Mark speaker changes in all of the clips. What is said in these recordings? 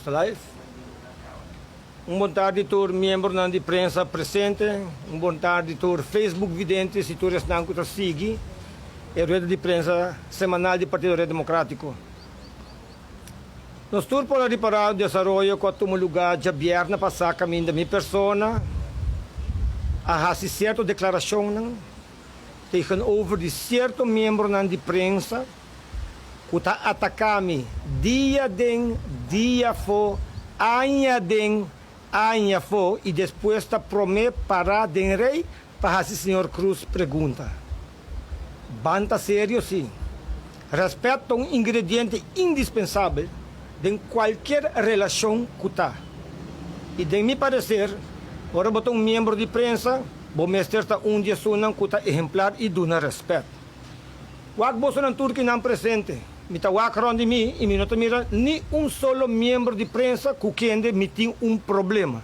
Speaker 1: Nos ta live. Un bon tardi tur miembronan di prensa presente, un bon tardi tur Facebook videntes y tur esnan cu ta sigui e rueda di prensa semanal di Partido Red Democratico. Nos tur por a ripara un desaroyo cu a tuma luga djabièrnè pasá caminda mi persona a haci cierto declaracionnan tegenover di cierto miembronan di prensa ku ta ataká mi dia den dia afó, aña den aña afó i despues ta promé pará den rei pa hasi señor Cruz pregunta. Ban ta serio sí. Rèspèt ta un ingrediente indispensabel den kualkier relashon ku ta. I den mi pareser, ora bo ta un miembro di prensa, bo mester ta un di esunnan ku ta ehemplar i duna rèspèt. Wak bosonan tur ki nan presente. Mi ta wak rond di mi i mi no ta mira ni un solo miembro di prensa ku kende mi tin un problema.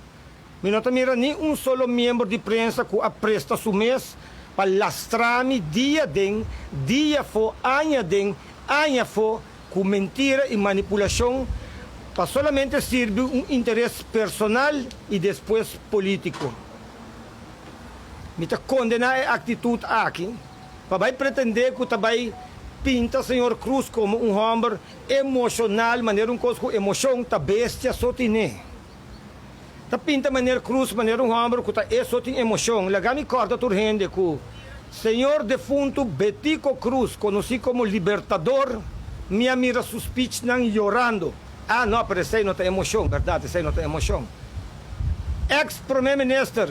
Speaker 1: Mi no ta mira ni un solo miembro di prensa ku a presta su mes pa lastra mi dia den, dia afó, aña den, aña afó ku mentira i manipulashon pa solamente sirbi un interes personal i despues polítiko. Mi ta kondená e aktitut aki. Pa bai pretendé ku ta bai pinta señor Cruz komo un hòmber emoshonal manera un kos ku emoshon ta bestia so tine. Ta pinta meneer Cruz manera un hòmber ku ta e so tin emoshon. Laga mi kòrda tur hende ku señor defuntu Betico Cruz, konosí komo Libertador, mi a mira su speechnan yorando. Ah no, pero esei no ta emoshon, bèrdat esei no ta emoshon. Ex promé minister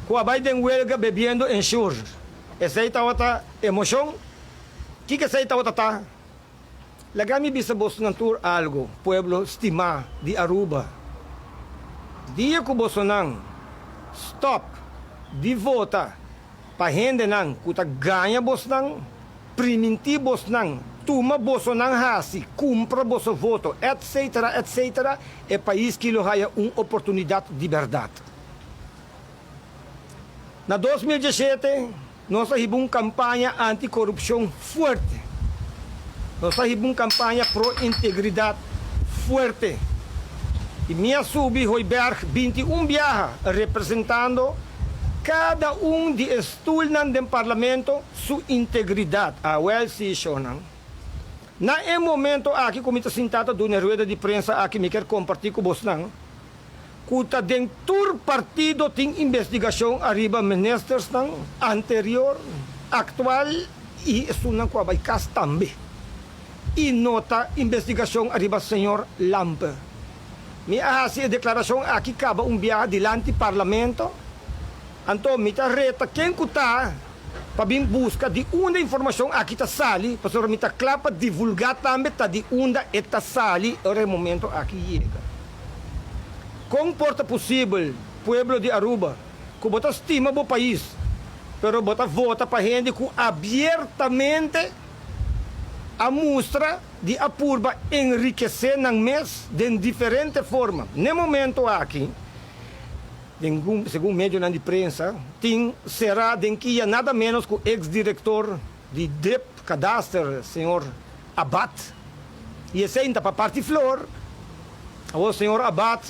Speaker 1: ku a bai den welga bebiendo Ensure. Esei tabata emoshon? Kiko esei tabata ta? Laga mi bisa bosonan tur algo, pueblo stimá di Aruba. Dia ku bosonan stòp di vota pa hendenan ku ta gaña bosnan, primintí bosnan, tuma bosonan hasi, kumpra boso voto, etcetera, etcetera, e pais ki lo haya un oportunidat di bèrdat. Na 2017 nos a hiba un kampaña anti-korupshon fuerte. Nos a hiba un kampaña pro-integridat fuerte. I mi a subi Hooiberg 21 biaha representando kada un di e stulnan den parlamento su integridat. Awel si, shownan. Na e momento aki ku mi ta sintá ta duna e rueda di prensa aki mi kier kompartí ku bosnan ku ta den tur partido tin investigashon ariba ministersnan anterior, aktual i esunnan ku a bai kas tambe. I no ta investigashon ariba señor Lampe. Mi a hasi e deklarashon aki kaba un biaha dilanti parlamento, anto mi ta reta ken ku ta pa bin buska di unda informashon aki ta sali, pasobra mi ta kla pa divulgá tambe ta di unda e ta sali ora e momento aki yega. Kon por ta posibel, pueblo di Aruba, ku bo ta stima bo pais, pero bo ta vota pa hende ku abiertamente a mustra di a purba enrikesé nan mes den diferente forma? N'e momento aki, segun medionan di prensa, tin será den kia nada ménos ku eks direktor di dip Kadaster, señor Abbad. I esei ta pa parti flor. Awor señor Abad,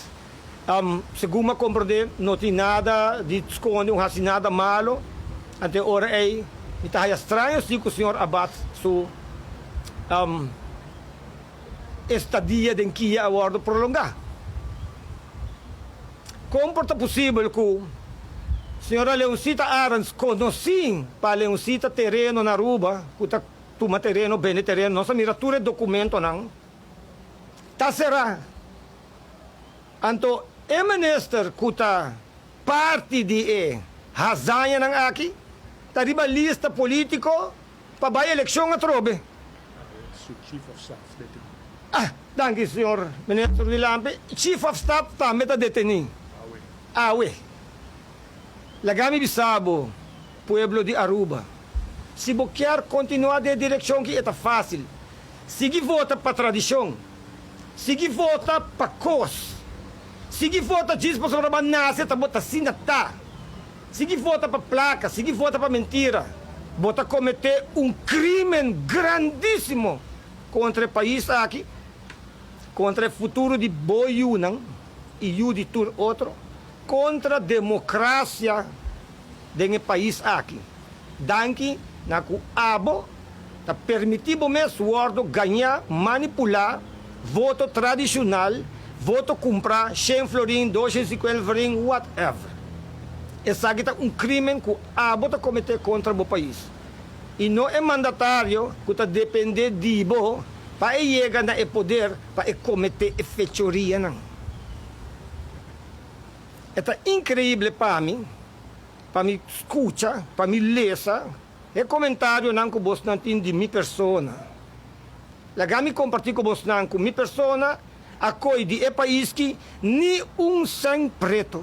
Speaker 1: segun mi a komprendé, no tin nada di skonde, un hasi nada malo. Anto e ora ei mi ta haya straño si ku señor Abad su estadia den kia a wòrdu prolongá. Kon por ta posibel ku señora Leoncita Arends, konosí pa Leoncita Tereno na Aruba, ku ta Tuma tereno, bende tereno, nos a mira tur e documentonan ta cera. Anto e minister cu ta parti di e hazañanan aki ta riba lista politico pa bay eleccion atrobe.
Speaker 2: Su chief of staff deteni.
Speaker 1: Ah, danki señor minister di Lampe. Chief of staff tambe ta deteni.
Speaker 2: Awe.
Speaker 1: Awe. Laga mi bisa bo, pueblo di Aruba. Si bo kier kontinuá den e direkshon ki e ta fásil. Sigui vota pa tradishon. Sigui vota pa kos. Sigui vota djis pasobra bo a nase ta bo ta asina ta. Sigui vota pa plaka, sigui vota pa mentira. Bo ta kometé un krímen grandísimo kontra e pais aki. kontra e futuro di bo yunan i yu di tur otro, kontra demokrasia den e pais aki. Danki na ku abo ta permití bo mes wòrdu gañá, manipulá, voto tradishonal, voto kumprá, shen florin, 250 florin, whatever. Esaki ta un krímen ku abo ta kometé kontra bo pais. I no e mandatario ku ta dependé di bo pa e yega na e poder pa e kometé e fechorianan. E ta inkreible pa mi, pa mi skucha, pa mi lesa e komentarionan ku bosnan tin di mi persona. Laga mi kompartí ku bosnan ku mi persona a koi di e pais ki ni un sèn pretu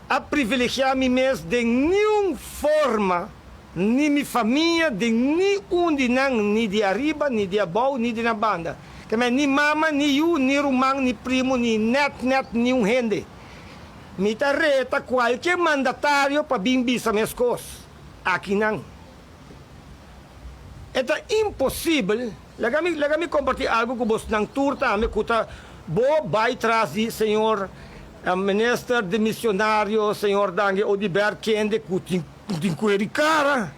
Speaker 1: a privilegiá mi mes den niun forma, ni mi famia den ni un di nan, ni di ariba, ni di abou, ni di na banda. Ke men ni mama, ni yu, ni ruman, ni primu, ni nèt nèt niun hende. Mi ta reta kualke mandatario pa bin bisa meskos akinan. E ta imposibel. Laga mi laga mi kompartí algu ku bosnan tur tambe ku ta bo bai tras di señor minister demisionario señor Dangui Oduber kende ku tin tin kue di kara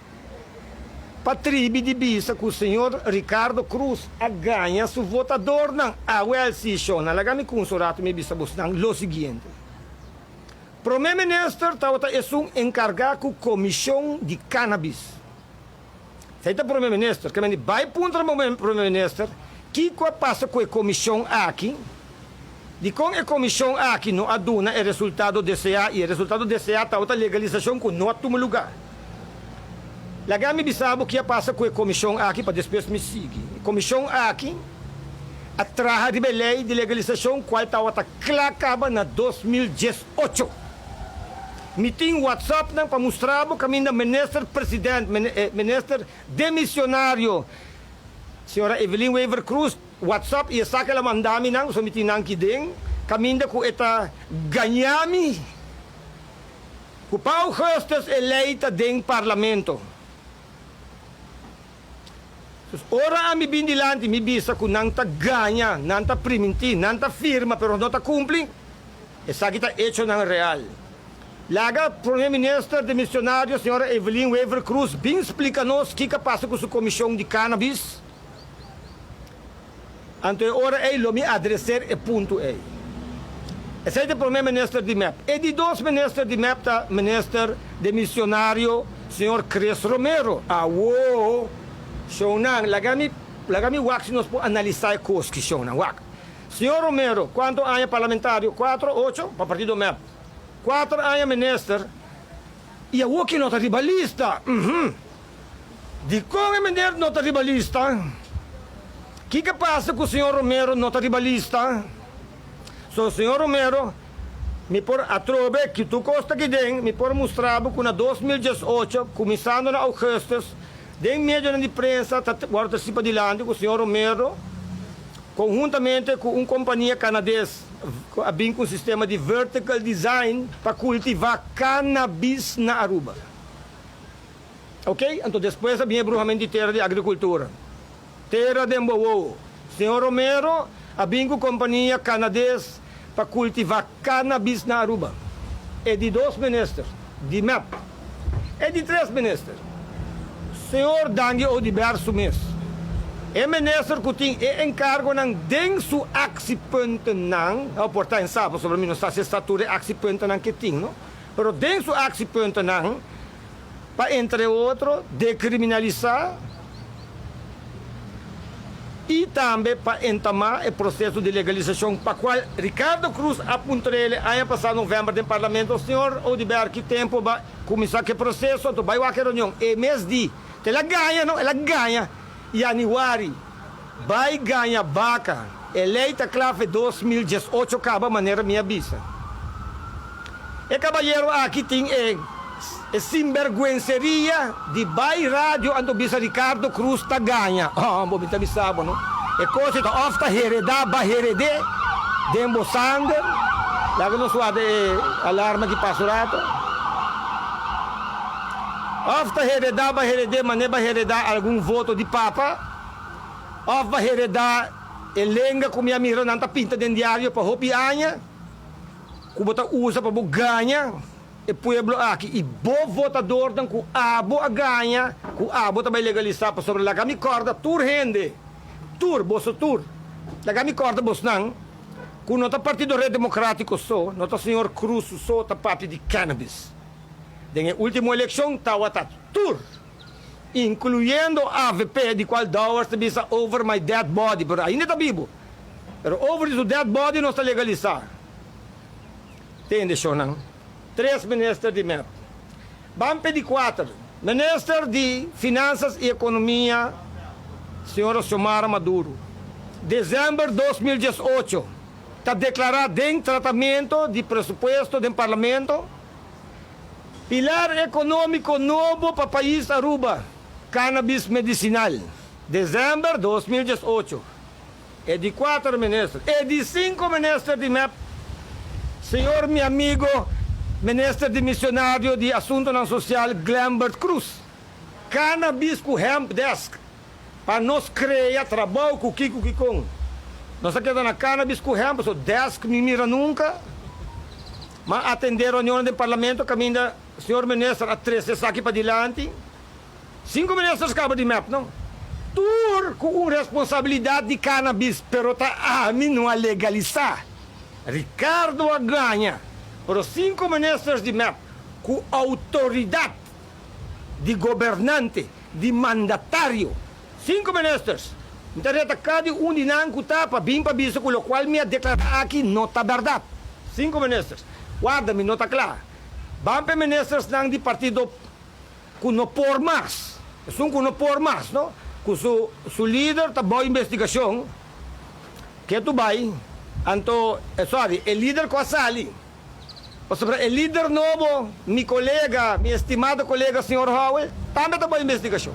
Speaker 1: pa tribi di bisa ku señor Ricardo Croes a gaña su votadornan. Awel si shona laga mi kunsa un ratu mi bisa bosnan lo siguiente. Prome minister tabata esun enkargá ku komishon di cannabis. Esei ta prome minister. Ke mende bai puntra prome minister kiko a pasa ku e komishon aki, dikon e komishon aki no a duna e resultado deseá i e resultado deseá tabata legalisashon ku no a tuma lugá. Laga mi bisa bo ki a pasa ku e komishon aki pa despues mi sigui. E komishon aki a traha riba e lei di legalisashon kual tabata kla kaba na 2018. Mi tin whatsappnan pa mustra bo kaminda minister president, minister demisionario señora Evelyn Wever Croes whatsapp i esaki el a manda mi nan, so mi tin nan ki den kaminda ku e ta gaña mi ku pa augustus e lei ta den parlamento. Dus ora ami bin dilanti mi bisa ku nan ta gaña, nan ta primintí, nan ta firma pero no ta kumpli, esaki ta echonan real. Laga Prome Minister demisionario señora Evelyn Wever Croes bin splika nos kiko a pasa ku su komishon di cannabis. Anto e ora ei lo mi adreser e punto ei. Esei ta e prome minister di mep. E di dos minister di mep ta minister demisionario señor Chris Romero. Awo, shownan, laga mi, laga mi wak si nos por analisa e kos ki, shownan, wak. Señor Romero, kuantu aña parlamentario? Kuatro, ocho, pa partido mep. Kuater aña minister, i awo ki no ta riba lista. Uhum. Dikon e meneer no ta riba lista? Kiko a pasa ku señor Romero no ta riba lista? So, señor Romero, mi por atrobe ki tur kos ta aki den, mi por mustra bo ku na 2018, kuminsando na augustus, den medionan di prensa ta wòrdu trasí padilanti ku señor Romero konhuntamente ku un kompania kanades ku a bin ku un sistema di vertical design pa kultivá cannabis na Aruba. Ok, anto despues a bin e bruhamen di tera di agrikultura. Tera den bo wowo. Señor Romero a bin ku kompania kanades pa kultivá kanabis na Aruba. E di dos minister, di mep. E di tres minister, señor Dangui Oduber su mes. E minister ku tin e enkargonan den su aksiepuntennan, no por ta en sa pasobra mi no sa si e sa tur e aksiepuntennan ke tin, no, pero den su aksiepuntennan, pa entre otro dekriminalisá i tambe pa entamá e proseso di legalisashon pa kual Ricardo Croes a puntr'ele aña pasá novèmber den parlamento, Señor Oduber ki tempu ba kuminsá ku e proseso? Anto bai wak e reunion. E mes di, ta el a gaña no, el a gaña yanüari bai gaña baka. E lei ta kla fe 2018 kaba manera mi a bisa. E kabayero aki tin e e sinberguenseria di bai radio anto bisa Ricardo Croes ta gaña. Oh, bo mi ta bisa bo no. E kos ei ta of ta hereda ba herede den bo sanger. Laga nos warda e alarma aki pasa un rato. Of ta hereda ba herede mane ba hereda algun voto di papa of ba hereda. E lenga ku mi a mira nan ta pinta den diario pa hopi aña, ku bo ta usa pa bo gaña e pueblo aki i bo votadornan ku abo a gaña ku abo ta bai legalisá pasobra laga mi kòrda tur hende, tur, boso tur, laga mi kòrda bosnan ku no ta Partido Red Demokratiko so, no ta señor Cruz so ta papia di cannabis. Den e último elekshon tawata tur. Incluyendo avp di cual Dowers ta bisa over my dead body, pero ainda ta bibo. Pero over di su dead body nos ta legalisa. Tende shownan. Tres minister di mep. Ban p'e di cuater. Minister di Finanzas y Economia, señora Xiomara Maduro, december 2018 ta declara den tratamento di presupuesto den Parlamento, Pilar economico nobo pa pais Aruba, cannabis medicinal, december 2018. E di cuater minister. E di cinco minister di mep, señor mi amigo minister dimisionario di Asuntonan Social Glenbert Croes. Cannabis cu hemp desk pa nos crea trabou cu kico kicon. Nos a keda na cannabis cu hemp, so desk mi mira nunca. Ma atende reunionnan den Parlamento caminda señor minister a trece esaki padilanti. Cinco ministers caba di mep no. Tur cu un responsabilidad di cannabis pero ta ami no a legalisa. Ricardo a gaña pero cinco ministers di mep cu autoridad di gobernante, di mandatario. Cinco ministers. Mi ta reta cada un di nan cu ta pa bin pa bisa cu locual mi a declara aki no ta berdad. Cinco ministers. Warda, mi no ta cla. Ban p'e ministersnan di partido cu no por mas. Esun cu no por mas, no? Cu su su lider ta bao investigacion. Ketu bay. Anto, sorry, e lider cu a sali. Pasobra e lider nobo, mi colega, mi estimado colega señor Howell, tambe ta bao investigacion.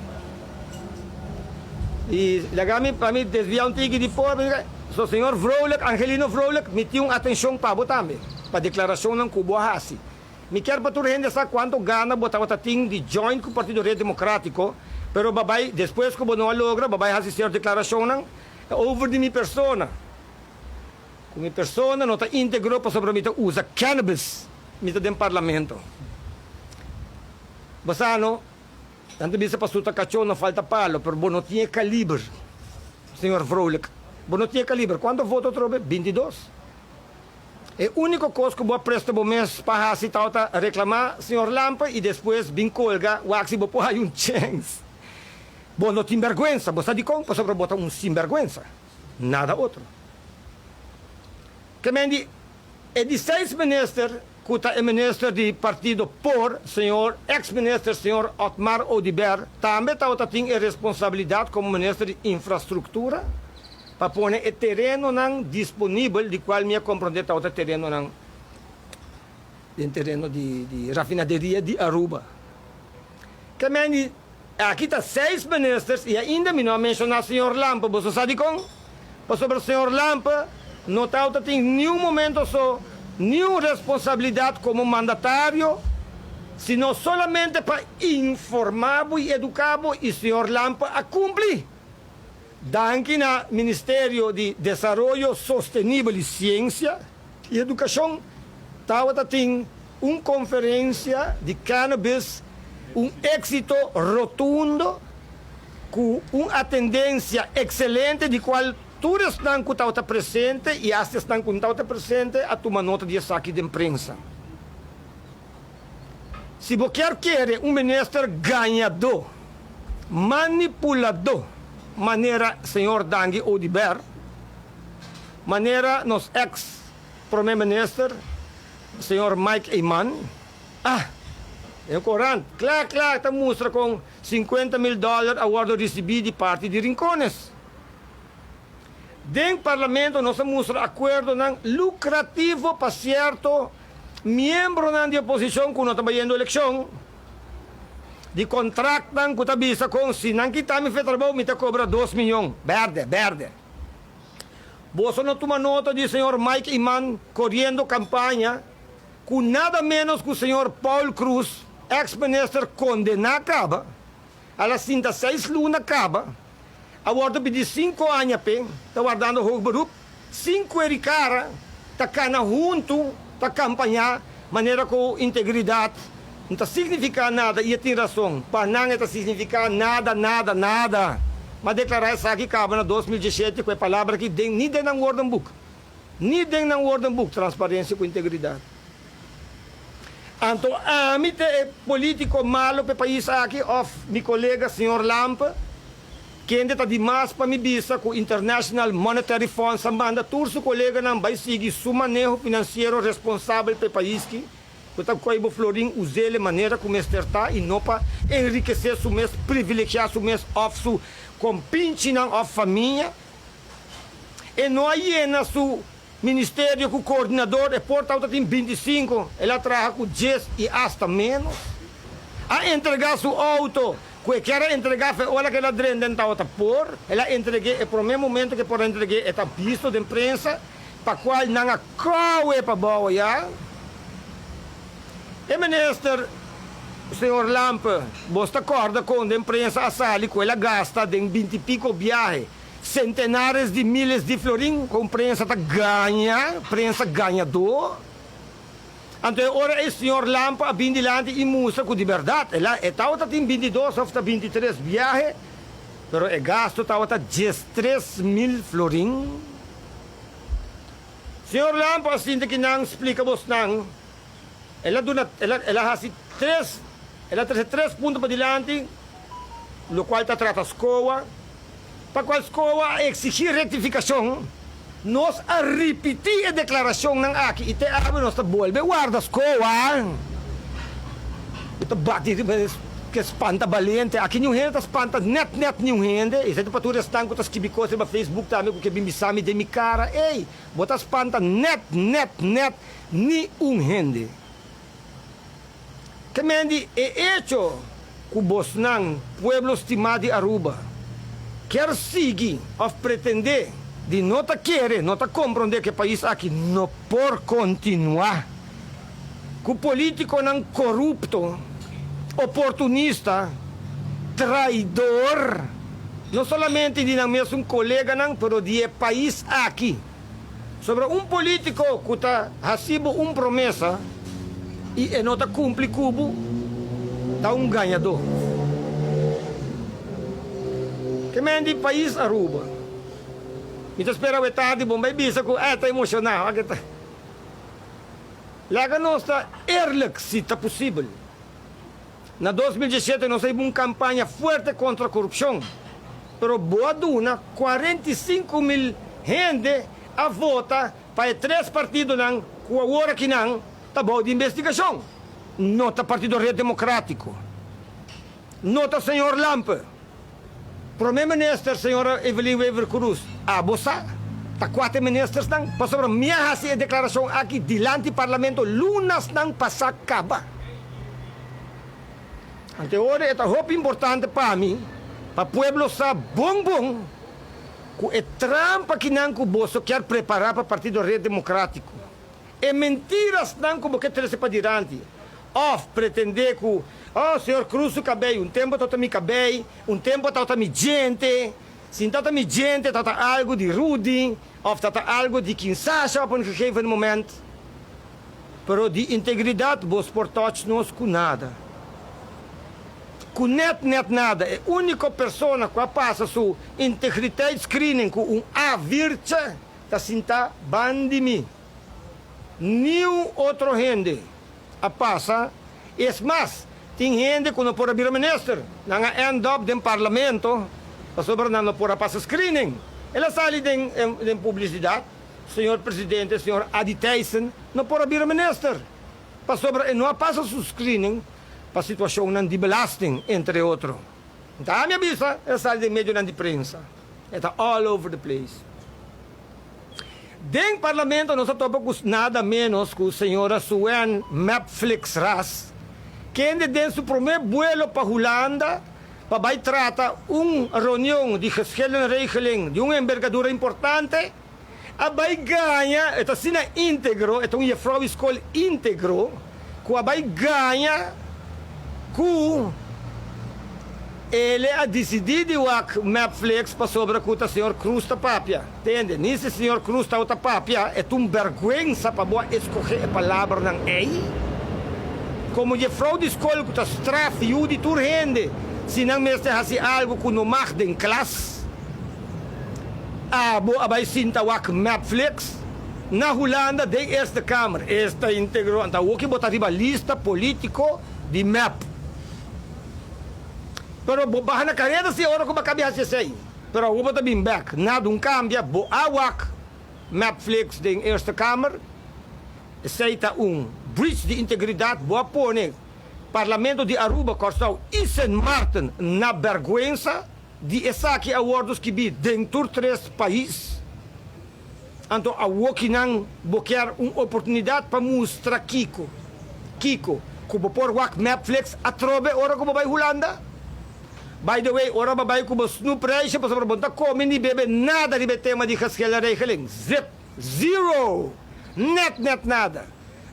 Speaker 1: Y laga mi, pa mi desvia un tiki di por, so señor Vrolijk, Angelino Vrolijk, mi tin un atencion pa bo tambe, pa declaracionnan cu bo a haci. Mi kier pa tur hende sa cuanto gana bo tabata tin di join cu Partido Red Democratico, pero bo bay, despues cu bo no a logra, bo bay haci cierto declaracionnan over di mi persona. Cu mi persona no ta integro pasobra mi ta usa cannabis, mi ta den parlamento. Bo sa no, nan ta bisa pa suta cacho no falta palo, pero bo no tin e caliber, señor Vrolijk. Bo no tin e caliber. Cuanto voto atrobe? 22. E unico cos cu bo a presta bo mes pa haci tawata reclama señor Lampe y despues bin colga wak si bo por haya un chens. Bo no tin berguensa. Bo sa dicon? Pasobra bo ta un sinberguensa. Nada otro. Ke men di e di seis minister ku ta e minister di partido por, señor ex minister señor Otmar Oduber tambe tabata tin e responsabilidat komo minister di infrastruktura pa pone e terenonan disponibel di kual mi a komprondé tabata terenonan den tereno di di rafinaderia di Aruba. Ke men di Aki ta seis ministers y ainda mi no a menciona señor Lampe. Boso sa dicon? Pasobra señor Lampe no tawata tin niun momento so niun responsabilidad como mandatario, sino solamente pa informa bo y educa bo y señor Lampe a cumpli. Danki na Ministerio di Desaroyo Sostenibel y Ciencia y Educacion tawata tin un conferencia di cannabis, un exito rotundo cu un atendencia excelente di cual tur esnan cu tawata presente y hasta esnan cu no tawata presente a tuma nota di esaki den prensa. Si bo kier kere un minister gañadó, manipuladó manera señor Dangui Oduber, manera nos ex prome minister señor Mike Eman, ah, den corant cla cla ta mustra con 50 mil dollar a wordo ricibi di parti di Rincones. Den parlamento nos a mustra acuerdonan lucrativo pa cierto miembronan di oposicion cu no ta bayendo eleccion, di contractnan cu ta bisa con si nan kita mi fe trabou mi ta cobra 2 miyon, berde, berde. Boso no tuma nota di señor Mike Eman coriendo campaña cu nada menos cu señor Paul Croes, ex-minister condena caba, a la sinta 6 luna caba. A wordo pidi cinco aña p'e ta wardando hoog beroep, sin cueri cara, ta cana hunto, ta campaña manera cu integridad no ta significa nada y e tin razon, pa nan e ta significa nada, nada, nada. M'a declara esaki caba na 2017 cu e palabra aki den ni den nan woordenboek, ni den nan woordenboek, transparencia cu integridad. Anto ami ta e politico malo p'e pais aki of mi colega señor Lampe? Kende ta di mas pa mi bisa cu International Monetary Fund sa manda tur su coleganan bay sigui su maneho financiero responsabel p'e pais ki cu ta coy bo florin uzele manera cu mester ta y no pa enrikece su mes, privilegia su mes of su compinchinan of famia. E no a yena su ministerio cu coordinador, e por tabata tin 25, el a traha cu 10 y hasta menos. A entrega su auto cu e kier a entrega fe ora cu el a drenta en tabata por, el a entregue e prome momento cu e por a entregue e ta bisto den prensa, pa cual nan a cowe pa bao ya. E minister, señor Lampe, bos ta corda con den prensa a sali cu el a gasta den binti pico biahe centenares di miles di florin con prensa ta gaña, prensa gañador. Anto e ora ei señor Lampe a bin dilanti i mustra ku di bèrdat el a e tabata tin 22 òf ta 23 biahe, pero e gastu tabata 13,000 florin. Señor Lampe a sinti ki nan splika bosnan. El a duna el a el a hasi tres el a trese tres punto padilanti, lokual ta trata SCOA, Pa cual SCOA a exigi rectificacion, nos a ripiti e declaracionnan aki y te awe nos ta bolbe warda SCOA. Bo ta bati riba es ke spanta baliente. Aki niun hende ta spanta net net niun hende. Esei ta pa tur esnan cu ta skibi cos riba Facebook tambe cu ke bin bisa mi den mi cara, ey, bo ta spanta net net net ni un hende. Ke men di e echo ku bosnan, pueblo stimá di Aruba, kier sigui òf pretendé di no ta kere, no ta komprondé ku e pais aki no por kontinuá ku polítikonan korupto, oportunista, traidor, no solamente di nan mesun koleganan, pero di e pais aki. Sobra un politico cu ta haci bo un promesa y e no ta cumpli cu bo, ta un gañador. Ke men di pais Aruba. Mi ta spera awe tardi bon bay bisa cu eh ta emociona. Wak e ta. Laga nos ta eerlijk si ta posibel. Na 2017 nos a hiba un campaña fuerte contra corupcion, pero bo a duna 45,000 hende a vota pa e tres partidonan cu awor akinan ta bou di investigacion. No ta Partido Red Democratico, no ta señor Lampe, Prome Minister señora Evelyn Wever-Croes, abo sa ta cua ta e ministersnan? Pasobra mi a haci e declaracion aki dilanti Parlamento lunasnan pasa caba. Anteora e ta hopi importante pa mi pa pueblo sa bon bon cu e trampa kinan cu boso kier prepara pa Partido Red Democratico, e mentirasnan cu bo ke trece padilanti of pretende cu oh señor Cruz su cabey un tempo tabata mi cabey, un tempo tabata mi djente, si no tabata mi djente tabata algo di Rudy of tabata algo di Kinsasha op un gegeven moment. Pero di integridad bos por touch nos cu nada. Cu net net nada. E unico persona cu a pasa su integriteitsscreening cu un A virtje ta sinta ban di mi. Niun otro hende a pasa. Es mas, tin hende cu no por a bira minister. Nan a end up den parlamento pasobra nan no por a pasa screening. El a sali den den publicidad. Señor Presidente, señor Adi Thijssen no por a bira minister pasobra e no a pasa su screening pa situacionnan di belasting, entre otro. Nta ami a bisa, el a sali den medionan di prensa. E ta all over the place. Den Parlamento nos a topa cu nada menos cu señora Suen Mapflix Ras, kende den su prome buelo pa Hulanda pa bay trata un reunion di geschillenregeling di un enbergadura importante, a bay gaña, e ta asina integro, e ta un jefrouw di skol integro, ku a bay gaña ku El a disidí di wak Mapflix pasobra ku ta señor Cruz ta papia. Tende, ni si señor Cruz tabata papia, e ta un bèrgwensa pa bo a eskohé e palabranan ei. Komo jefrou di skol ku ta straf yu di tur hende si nan mester hasi algu ku no mag den klas. Abo a bai sinta wak Mapflix na Hulanda den Eerste Kamer. Esta integro anto awoki bo ta riba lista polítiko di mep. Pero bo baha na kareda si ora ku bo kabi hasi esei. Pero awor bo ta bin bek. Nada un kambia, bo a wak Mepflix den Eerste Kamer. Esei ta un breach di integridat. Bo a pone Parlamento di Aruba, Kòrsou i Sint Maarten na bèrgwensa di esaki a wòrdu skibí den tur tres pais. Anto awokinan bo kier un oportunidat pa mustra kiko? Kiko? Ku bo por wak Mepflix atrobe ora ku bo bai Hulanda? By the way, ora bo bai ku bo snoepreisje pasobra bo no ta kome ni bebe nada riba e tema di geschillenregeling. Zip! Zero! Net net nada!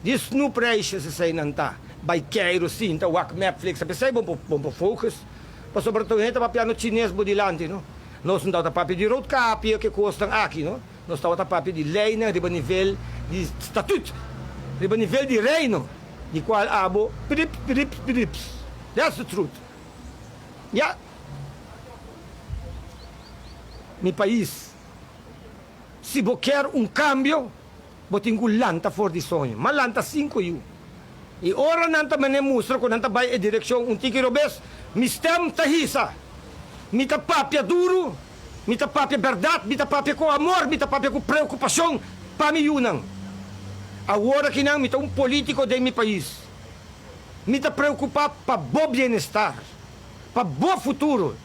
Speaker 1: Di snoepreisjes eseinan ta. Bai keiru sinta wak Mepflix. P'esei bo por focus pasobra tur hende ta papiando chines bo dilanti no. Nos no tabata papia di roodkapje ke kosnan aki no. Nos tabata papia di leinan riba nivel di statuut, riba nivel di reino, di kual abo prip prip prips. That's the truth. Ya. Mi pais, si bo kier un kambio, bo tin ku lanta for di soño. Ma lanta sinku yu. I ora nan ta mene mustra ku nan ta bai e direkshon un tiki robes, mi stèm ta hisa. Mi ta papia duru, mi ta papia bèrdat, mi ta papia ku amor, mi ta papia ku preokupashon pa mi yunan. Awor akinan mi ta un polítiko den mi pais. Mi ta preokupá pa bo bienestar, pa bo futuro.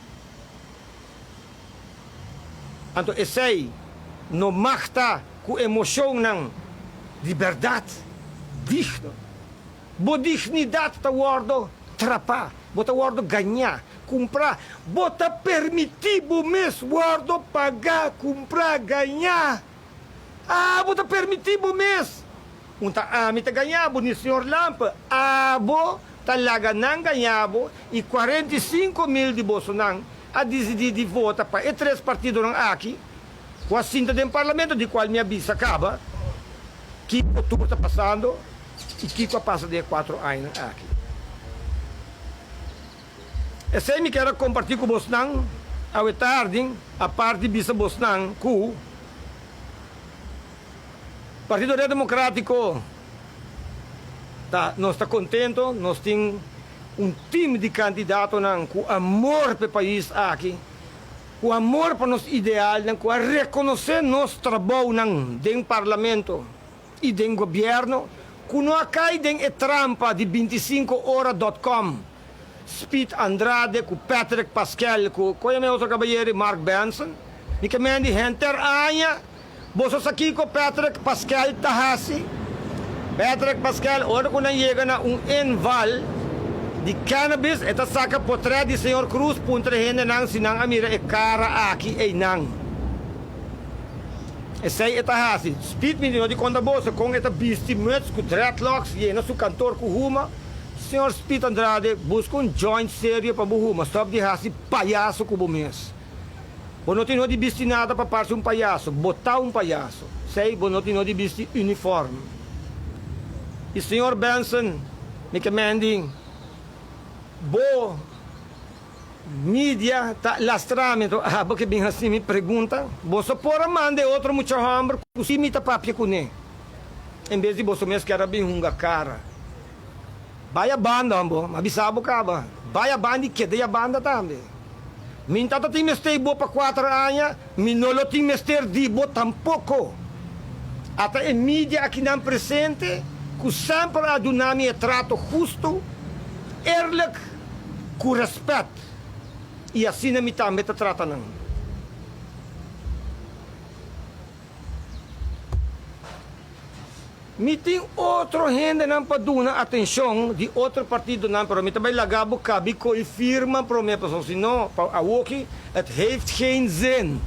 Speaker 1: Anto esei no mag ta ku emoshonnan di bèrdat digno. Bo dignidat ta wòrdu trapá, bo ta wòrdu gañá, kumprá. Bo ta permití bo mes wòrdu pagá, kumprá, gañá. Abo ta permití bo mes. Un ta ami ta gañá bo, ni señor Lampe. Abo ta laga nan gañá bo i 45 mil di bosonan a disidí di vota pa e tres partidonan aki ku a sinta den parlamento di kual mi a bisa kaba kiko tur ta pasando i kiko a pasa den e kuatro añanan aki. Esei mi kier a kompartí ku bosnan awe tardi, apart di bisa bosnan ku Partido Red Democratico ta nos ta contento, nos tin un team di candidatonan cu amor p'e pais aki, cu amor pa nos idealnan, cu a reconoce nos trabounan den Parlamento y den Gobierno, cu no a cay den e trampa di 25 ora dot com, Speed Andrade cu Patrick Pascal cu, cu yama e otro cabayeri, Mark Benson, mi ke mendi henter aña. Boso sa kiko Patrick Pascal ta hasi? Patrick Pascal ora ku nan yega na un inval di cannabis e ta saka potret di señor Cruz puntra e hendenan si nan a mira e kara aki einan. Esei e ta hasi. Speed mi no di konta boso kon e ta bisti muts ku dreadlocks yena su kantor ku huma. Señor Speed Andrade buska un joint serio pa bo huma stop di hasi payaso ku bo mes. Bo no tin no di bisti nada pa parse un payaso, bo ta un payaso. Sei, bo no tin no di bisti uniform. I señor Benson, mi ke mendi, bo media ta lastra mi, anto abo ke bin hasi mi pregunta, boso por a manda e otro mucha homber ku si mi ta papia kuné, en bes di boso mes kier a bin hunga kara. Bai a banda, hombo, mi a bisa bo kaba, bai a banda i keda i a banda tambe. Mi ta ta tin mester bo pa kuater aña, mi no lo tin mester di bo tampoko. Ata e media akinan presente ku semper a duna mi e trato hustu, eerlijk, ku rèspèt, i asina mi tambe ta trata nan. Mi tin otro hendenan pa duna atencion di otro partidonan pero mi ta bay laga bo cabi coy firma prome pasobra si no pa awoki het heeft geen zin.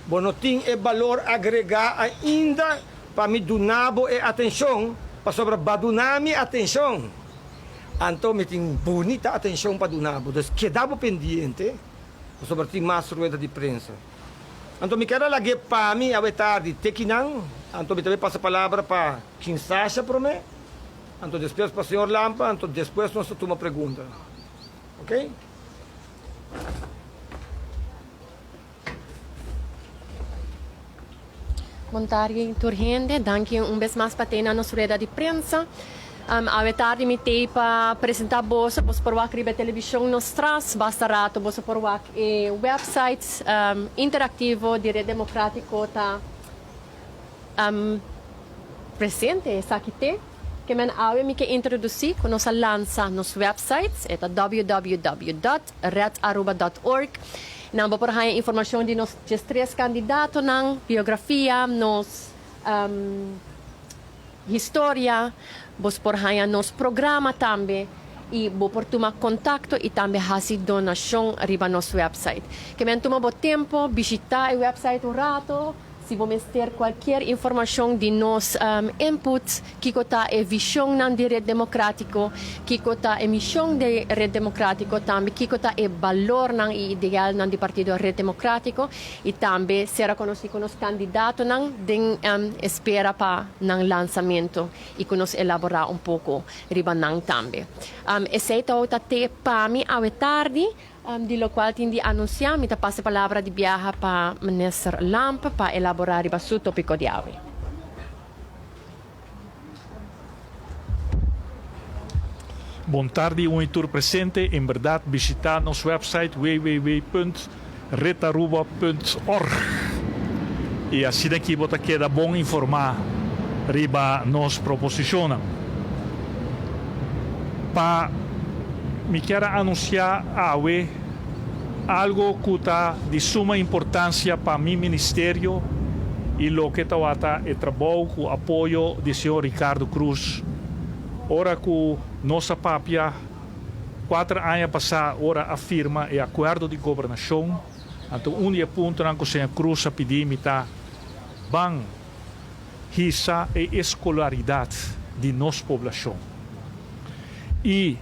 Speaker 1: Bo no tin e balor agrega ainda pa mi duna bo e atencion pasobra ba duna mi atencion. Anto mi tin bunita atencion pa duna bo, dus keda bo pendiente pasobra tin mas rueda di prensa. Anto mi ker a lag'é pa mi awe tardi te kinan, anto mi ta bay pasa palabra pa King Sasha prome, anto despues pa señor Lampa, anto despues nos ta tuma pregunta. Ok?
Speaker 3: Bon tardi tur hende, danki un bes mas pa tene na nos rueda di prensa. Awe tardi mi tei pa presenta boso, boso por wak riba e televishon nos tras, basta rato boso por wak e website interactivo di Red Democratico ta presente, esaki te. Ke men awe mi ke introduci ku nos a lansa nos website, e ta www dot redaruba dot org. Nan bo por haña informashon di nos diestres kandidatonan, biografia, nos historia, bos por haña nos programa tambe i bo por tuma kontakto i tambe hasi donashon riba nos website. Ke men tuma bo tempo bishita e website un rato. Si bo mester cualkier informacion di nos input, kico ta e visionnan di Red Democratico, kico ta e mision di Red Democratico, tambe kico ta e balornan y idealnan di partido Red Democratico y tambe sera conoci cu nos candidatonan den espera pa nan lansamento y cu nos elabora un poco riba nan tambe. Esey ta te pa mi awe tardi. Di locual tin di anuncia, mi ta pasa e palabra di biaha pa Minister Lampe pa elabora riba su topico di awe.
Speaker 2: Bon tardi un y tur presente, en berdad bishita nos website www.redaruba.org y asina aki bo ta keda bon informa riba nos proposicionnan. Pa mi kier a anuncia awe algo cu ta di suma importancia pa mi ministerio y loke tawata e trabou cu apoyo di señor Ricardo Croes ora cu nos a papia cuater aña pasa ora a firma e acuerdo di gobernacion. Anto un di e puntonan cu señor Croes a pidi mi ta ban hisa e escolaridad di nos poblacion. Y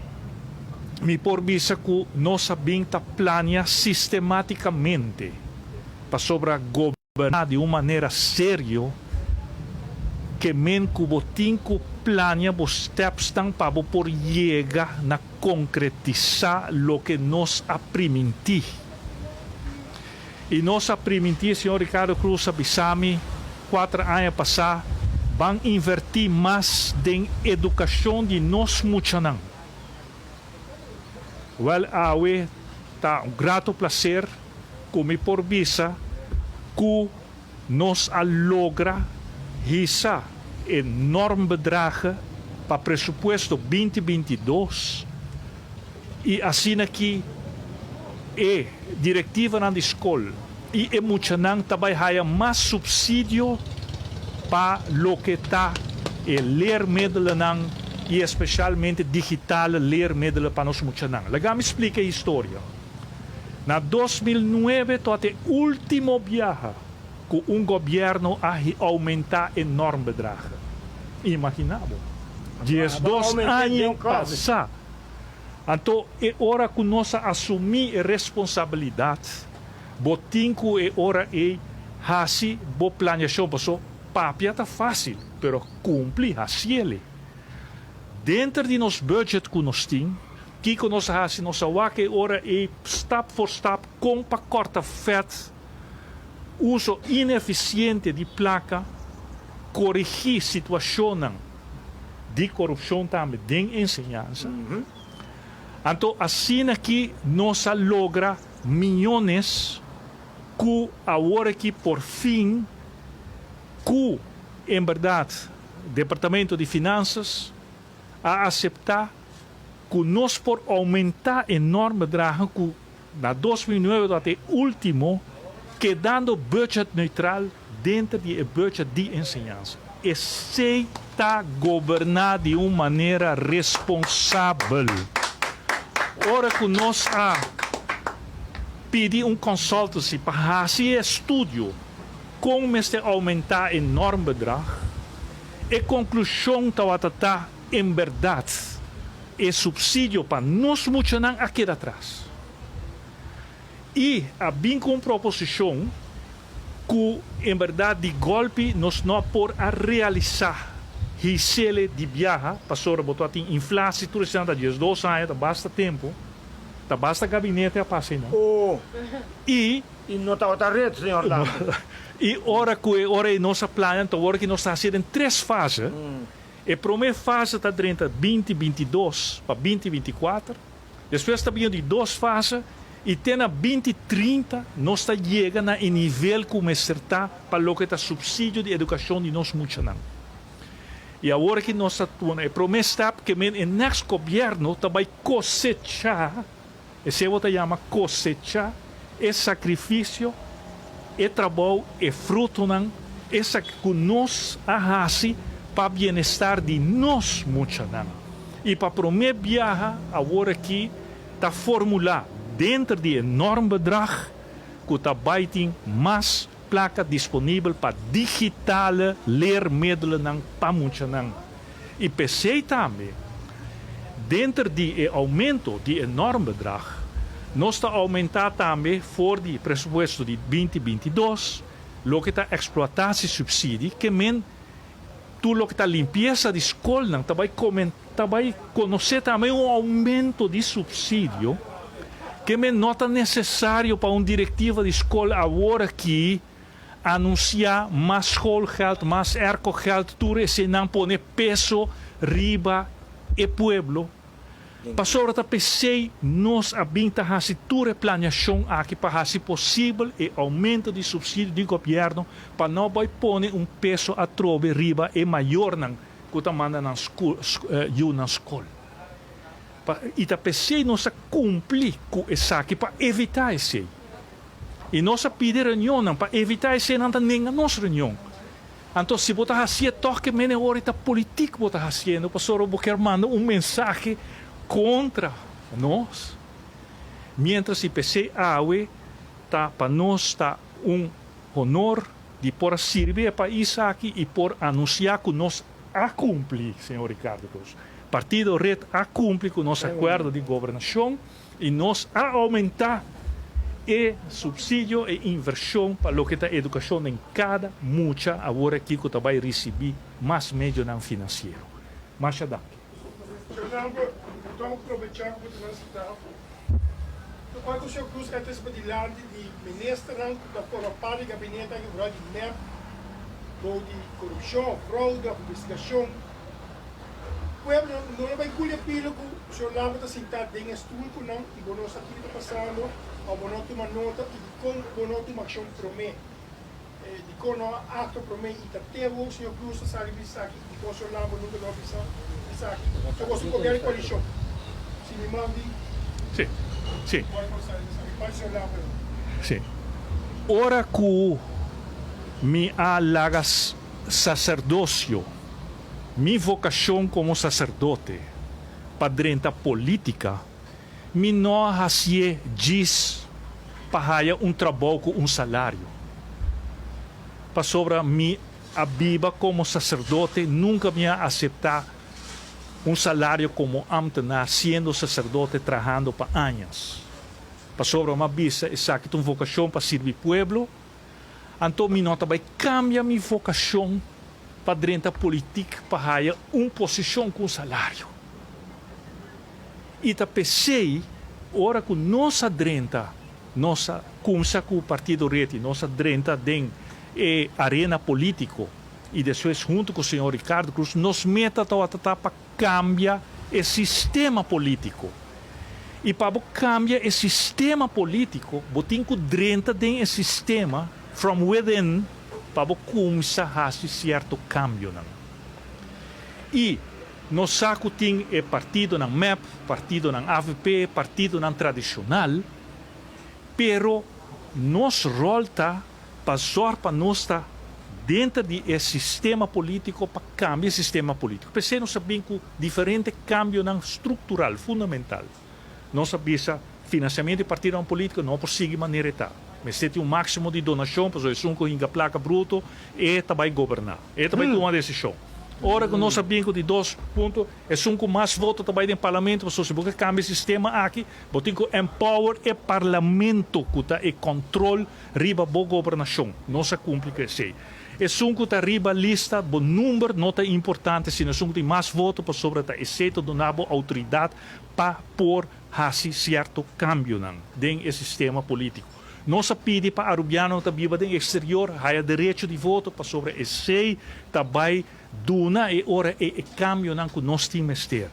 Speaker 2: mi por bisa cu nos a bin ta plania sistematicamente pasobra goberna di un manera serio ke men cu bo tin cu plania bo stepsnan pa bo por yega na concretisa loke nos a priminti. Y nos a priminti, señor Ricardo Croes a bisa mi cuater aña pasa, ban inverti mas den educacion di nos muchanan. Wel awe ta un grato placer cu mi por bisa cu nos a logra hisa e normbedrage pa presupuesto 2022 Y asina ki e directivanan di scol y e muchanan ta bay haya mas subsidio pa loke ta e leermiddelenan y especialmente digitale leermiddelen pa nos muchanan. Laga mi splica e historia. Na 2009 tot e ultimo biaha cu un gobierno a aumenta e normbedragen. Imagina bo, 12 aña pasa. Anto e ora ku nos a asumí e responsabilidat, bo tin ku e ora ei hasi bo planiashon. Paso papia ta fásil, pero kumpli, hasiele. Denter di nos budget ku nos tin, kiko nos a hasi? Nos a wak e ora ei stap for stap kon pa kòrta fèt, uso inefisiente di plaka, korigí situashonnan di korupshon tambe den enseñansa. Anto asina ki nos a logra miyones ku awor aki por fin ku en bèrdat Departamento di Finansas a aseptá ku nos por oumentá e normbedragen ku na 2009 tabata e último kedando budget neutral denter di e budget di enseñansa. Esey ta goberná di un manera responsabel. Ora ku nos a pidi un consultancy pa hasi e estudio kon mester oumentá e normbedrag, e konklushon tabata ta en bèrdat. E supsidio pa nos muchanan a keda atras. I a bin ku un proposishon ku en bèrdat di gòlpi nos no por a realisá hisele di biaha pasobra bo tabatin inflatie tur esnan ta 12 aña ta basta tempu ta basta gabinete a pasa einan i
Speaker 1: I no tabata red señor Lampe.
Speaker 2: I ora ku e ora ei nos a plania anto ora ki nos ta hasi den tres fase. E promé fase ta drenta 2022 pa 2024, despues ta bini di dos fase i te na 2030 nos ta yega na e nivel ku mester ta pa loke ta supsidio di edukashon di nos muchanan. I awor ki nos ta tuma e promé stap ke men e next gobièrnu ta bai kosechá, esei bo ta yama kosechá e sakrifisio, e trabou, e frutonan, esaki ku nos a hasi pa bienestar di nos muchanan. I pa promé biaha awor aki ta formulá denter di e normbedrag ku ta bai tin mas plaka disponibel pa digitale leermiddelennan pa muchanan. I p'esei tambe denter di e oumento di e normbedrag nos ta oumentá tambe for di presupuesto di 2022 loke ta exploitatiesubsidie, ke men tur loke ta limpiesa di skolnan ta bai ta bai konosé tambe un oumento di supsidio, ke men no ta nesesario pa un direktiva di skol awor aki anunsiá mas schoolgeld, mas aircogeld, tur eseinan pone peso riba e pueblo. Pasobra ta p'esei nos a bin ta hasi tur e planeashon aki pa hasi posibel e oumento di supsidio di gobièrnu pa no bai pone un peso atrobe riba e mayornan ku ta manda nan yunan skol. I ta p'esei nos a kumpli ku esaki pa evitá esei. I nos a pidi reunionnan pa evitá esei, nan ta nenga nos reunion. Anto si bo ta hacié tog ke mene ora ta politik bo ta haciendo pasobra bo kier manda un mensahe contra nos. Mientras si p'esey awe ta pa nos ta un honor di por a sirbi e pais aki y por anuncia cu nos a cumpli, señor Ricardo Croes. Partido red a cumpli cu nos acuerdo di gobernacion. I nos a oumentá e supsidio, e invershon pa loke ta edukashon den kada mucha awor aki ku ta bai risibí mas medionan finansiero. Masha danki.
Speaker 4: Fernando, Bo ta probechá ku bo ta na sitá. Lokual ku señor Cruz a trese padilanti di ministernan ku ta forma parti di gabinete aki vooral di mep bou di korupshon, fraude òf investigashon. Pueblo no lo bai guli e pilo ku señor Lampe ta sintá den e stul ku nan i bo no sa kiko ta pasando òf bo no tuma nota i dikon bo no tuma akshon promé. Dikon no a aktua promé i ta te awor señor Cruz ta sali bisa esaki i dikon señor Lampe nunka no a bisa esaki. So boso gobièrnu di koalishon si mi man di
Speaker 2: Sí, sí.
Speaker 4: Ora ku sali esaki pa señor Lampe no.
Speaker 2: Sí. Ora ku mi a laga saserdosio. Mi vokashon komo saserdote pa drenta polítika, mi no a hasié djis pa haya un trabou ku un salario. Pasobra mi a biba komo saserdote, nunka mi a aseptá un salario komo ámtenar siendo saserdote trahando pa añas. Pasobra mi a bisa esaki ta un vokashon pa sirbi pueblo. Anto mi no ta bai cambia mi vocacion pa drenta politic pa haya un posicion cu un salario. Y ta pesey ora cu nos a drenta, nos a cumsa cu Partido Reti, nos a drenta den e arena politico y despues hunto cu señor Ricardo Croes, nos meta tawata ta pa cambia e sistema politico. Y pa bo cambia e sistema politico, bo tin cu drenta den e sistema from within pa bo cuminsa haci cierto cambionan. Y nos sa cu tin e partidonan mep, partidonan avp, partidonan tradicional, pero nos rol ta pa zòrg pa nos ta denter di e sistema polítiko pa kambia e sistema polítiko. P'esei nos a bin ku diferente kambionan struktural fundamental. Nos a bisa finansiamentu di partidonan polítiko no por sigui manera e ta. Mester tin un máksimo di donashon pasobra esun ku hinka plaka bruto e ta bai goberná, e ta bai tuma desishon. Ora ku nos a bin ku di dos punto, esun ku mas voto ta bai den parlamento, pasobra si bo ke kambia e sistema aki, bo tin ku empower e parlamento ku ta e control riba bo gobernashon. Nos a kumpli ku esei. Esun ku ta riba lista, bo number no ta importante, sino esun ku tin mas voto, pasobra ta esei ta duna bo outoridat pa por hasi sierto kambionan den e sistema polítiko. Nos a pidi pa Arubianonan ta biba den exterior haya derecho di voto pasobra esey ta bay duna e ora ey e cambionan cu nos tin mester.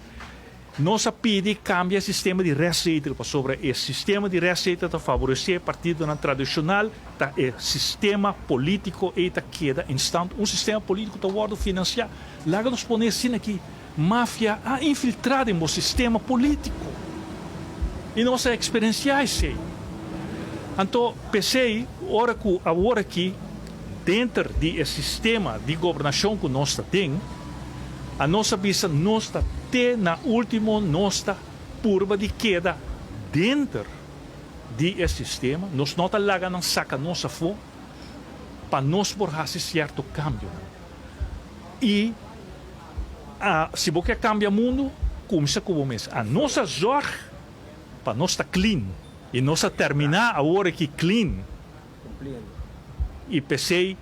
Speaker 2: Nos a pidi cambia e sistema di restzetel pasobra e sistema di restzetel ta favorece partidonan tradicional, ta e sistema politico ey ta keda in stand. Un sistema politico ta wordo financia. Laga nos pone asina aki. Mafia a infiltrá den bo sistema polítiko i nos a eksperensiá esei. Anto p'esei ora ku awor aki denter di e sistema di gobernashon ku nos ta den, a nos a bisa nos ta te na último nos ta purba di keda denter di e sistema, nos no ta laga nan saka nos afó pa nos por hasi sierto kambionan. I A Si bo ke kambia mundu, kumsa ku bo mes. A Nos a zòrg pa nos ta clean i nos a terminá awor aki clean. I p'esei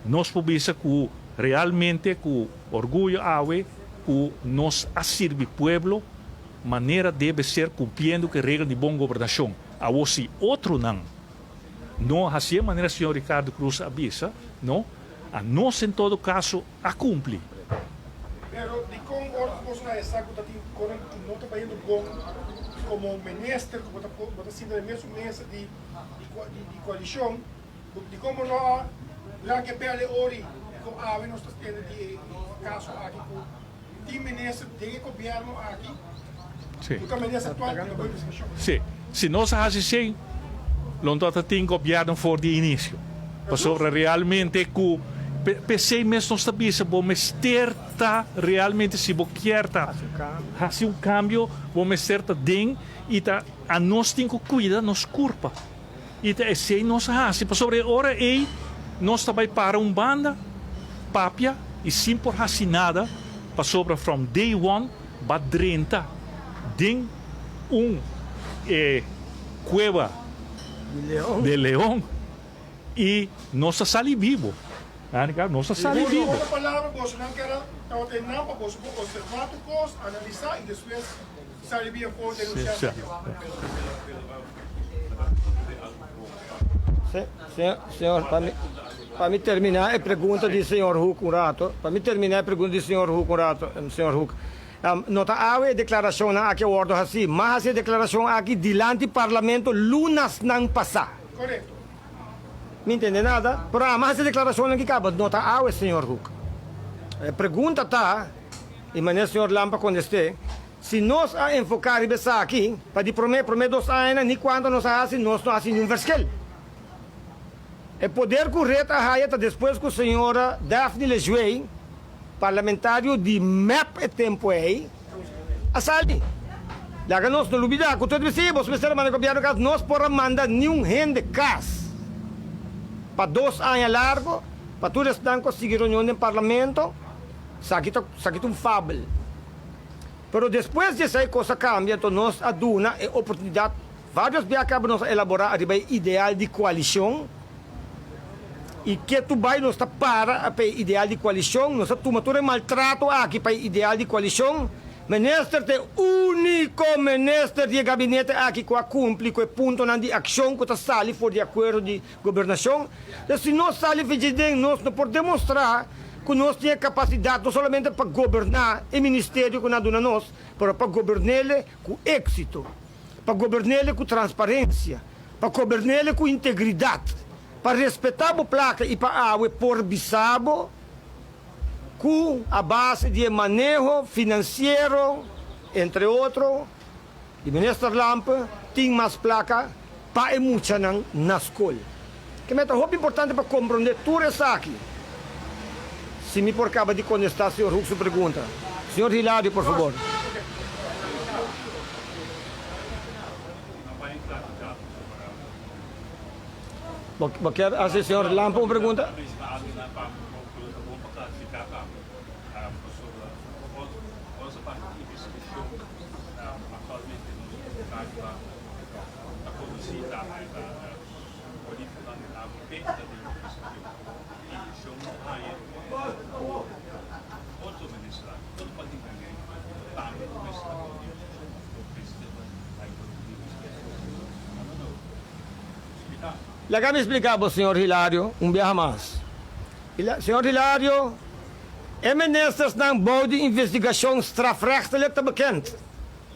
Speaker 2: nos por bisa ku realmente ku orguyo awe ku nos a sirbi pueblo manera debe ser kumpliendo ku e regla di bon gobernashon. Awor si otronan no a hasié manera señor Ricardo Croes a bisa, no, a nos en todo kaso a kumpli.
Speaker 4: Pero dikon ora ku boso na e sa ku ta tin konan ku no ta bayendo bon komo minister ku bo ta bo ta sinta den mesun mesa di di koalishon dikon bo no a ranka e bel e ori dikon awe nos ta tende di e kaso aki ku tin minister den e gobièrnu aki ku ta minister aktual ku ta bai investigashon.
Speaker 2: Si, si nos a hasi esei lo no ta tin gobièrnu for di inisio. Pasobra realmente ku p'esei mes nos ta bisa bo mester ta realmente si bo kier ta hasi un kambio bo mester ta den i ta anos tin ku kuida nos kurpa i ta esei nos a hasi pasobra e ora ei nos ta bai para un banda papia i sin por hasi nada pasobra from day one ba drenta den un e kueba de leon i nos ta sali bibo. Anika, nos ta sali bibo.
Speaker 4: Ku otro palabra, bosonan ker a tabata e nan pa boso por observá tur kos, analisá i despues sali bien for denunsiá
Speaker 2: Sí.
Speaker 1: Señor, pa mi, pa mi terminá e pregunta di señor Hoek un rato, pa mi terminá e pregunta di señor Hoek un rato, señor Hoek, no ta awe e deklarashonnan aki a wòrdu hasí, m'a hasi e deklarashon aki dilanti parlamento lunasnan pasá.
Speaker 4: Korekto.
Speaker 1: Mi ntende nada, pero ama hasi deklarashonnan ki kaba no ta awe, señor Hoek. E pregunta ta, i manera señor Lampe a kontest'é, si nos a enfoká riba esaki pa di promé promé dos añanan ni kuantu nos a hasi, nos no a hasi niun verschil. E poder ku red a haya ta despues ku señora Daphne Lejuey, parlamentario di mep e tempu ei, a sali. Laga nos no lubida ku tur e bos mester a manda gobièrnu kas, nos por a manda niun hende kas pa dos aña largo pa tur esnan ku a sigui reunion den parlamento, esaki ta esaki ta un fabel. Pero despues di esei kos a kambia, anto nos a duna e oportunidat Varios bia caba nos a elabora ariba e ideal di coalicion y ketu bay nos ta para pa e ideal di coalicion, nos a tuma tur e maltrato aki pa e ideal di coalicion. Minister ta e unico minister di e gabinete aki cu a cumpli cu e puntonan di accion cu ta sali for di acuerdo di gobernacion. Entonces si nos sali for djiden nos no por demostra cu nos tin e capacidad no solamente pa goberna e ministerio cu nan a duna nos, pero pa gobernele cu exito. pa gobern'ele ku transparensia, pa gobern'ele ku integridat, pa respetá bo plaka i pa awe por bisa bo ku a base di e maneho finansiero, entre otro, di Minister Lampe tin mas plaka pa e muchanan na skol. Ke meta hopi importante pa komprondé tur esaki. Si mi por kaba di kontestá señor Hoek su pregunta. Señor Hilario, por fabor. Bo kier hasi señor Lampe un pregunta?
Speaker 5: riba ta konosí tambe ta polítikonan di AVP ta den investigashon. I shon no haña ku otro minister, otro partido tambe lo mester ta bou di investigashon òf lo mester bai bou di investigashon. Splika.
Speaker 1: Laga mi splika bo, señor Hilario, un biaha mas. Señor Hilario, e ministersnan bou di investigashon strafrechtelijk ta bekend.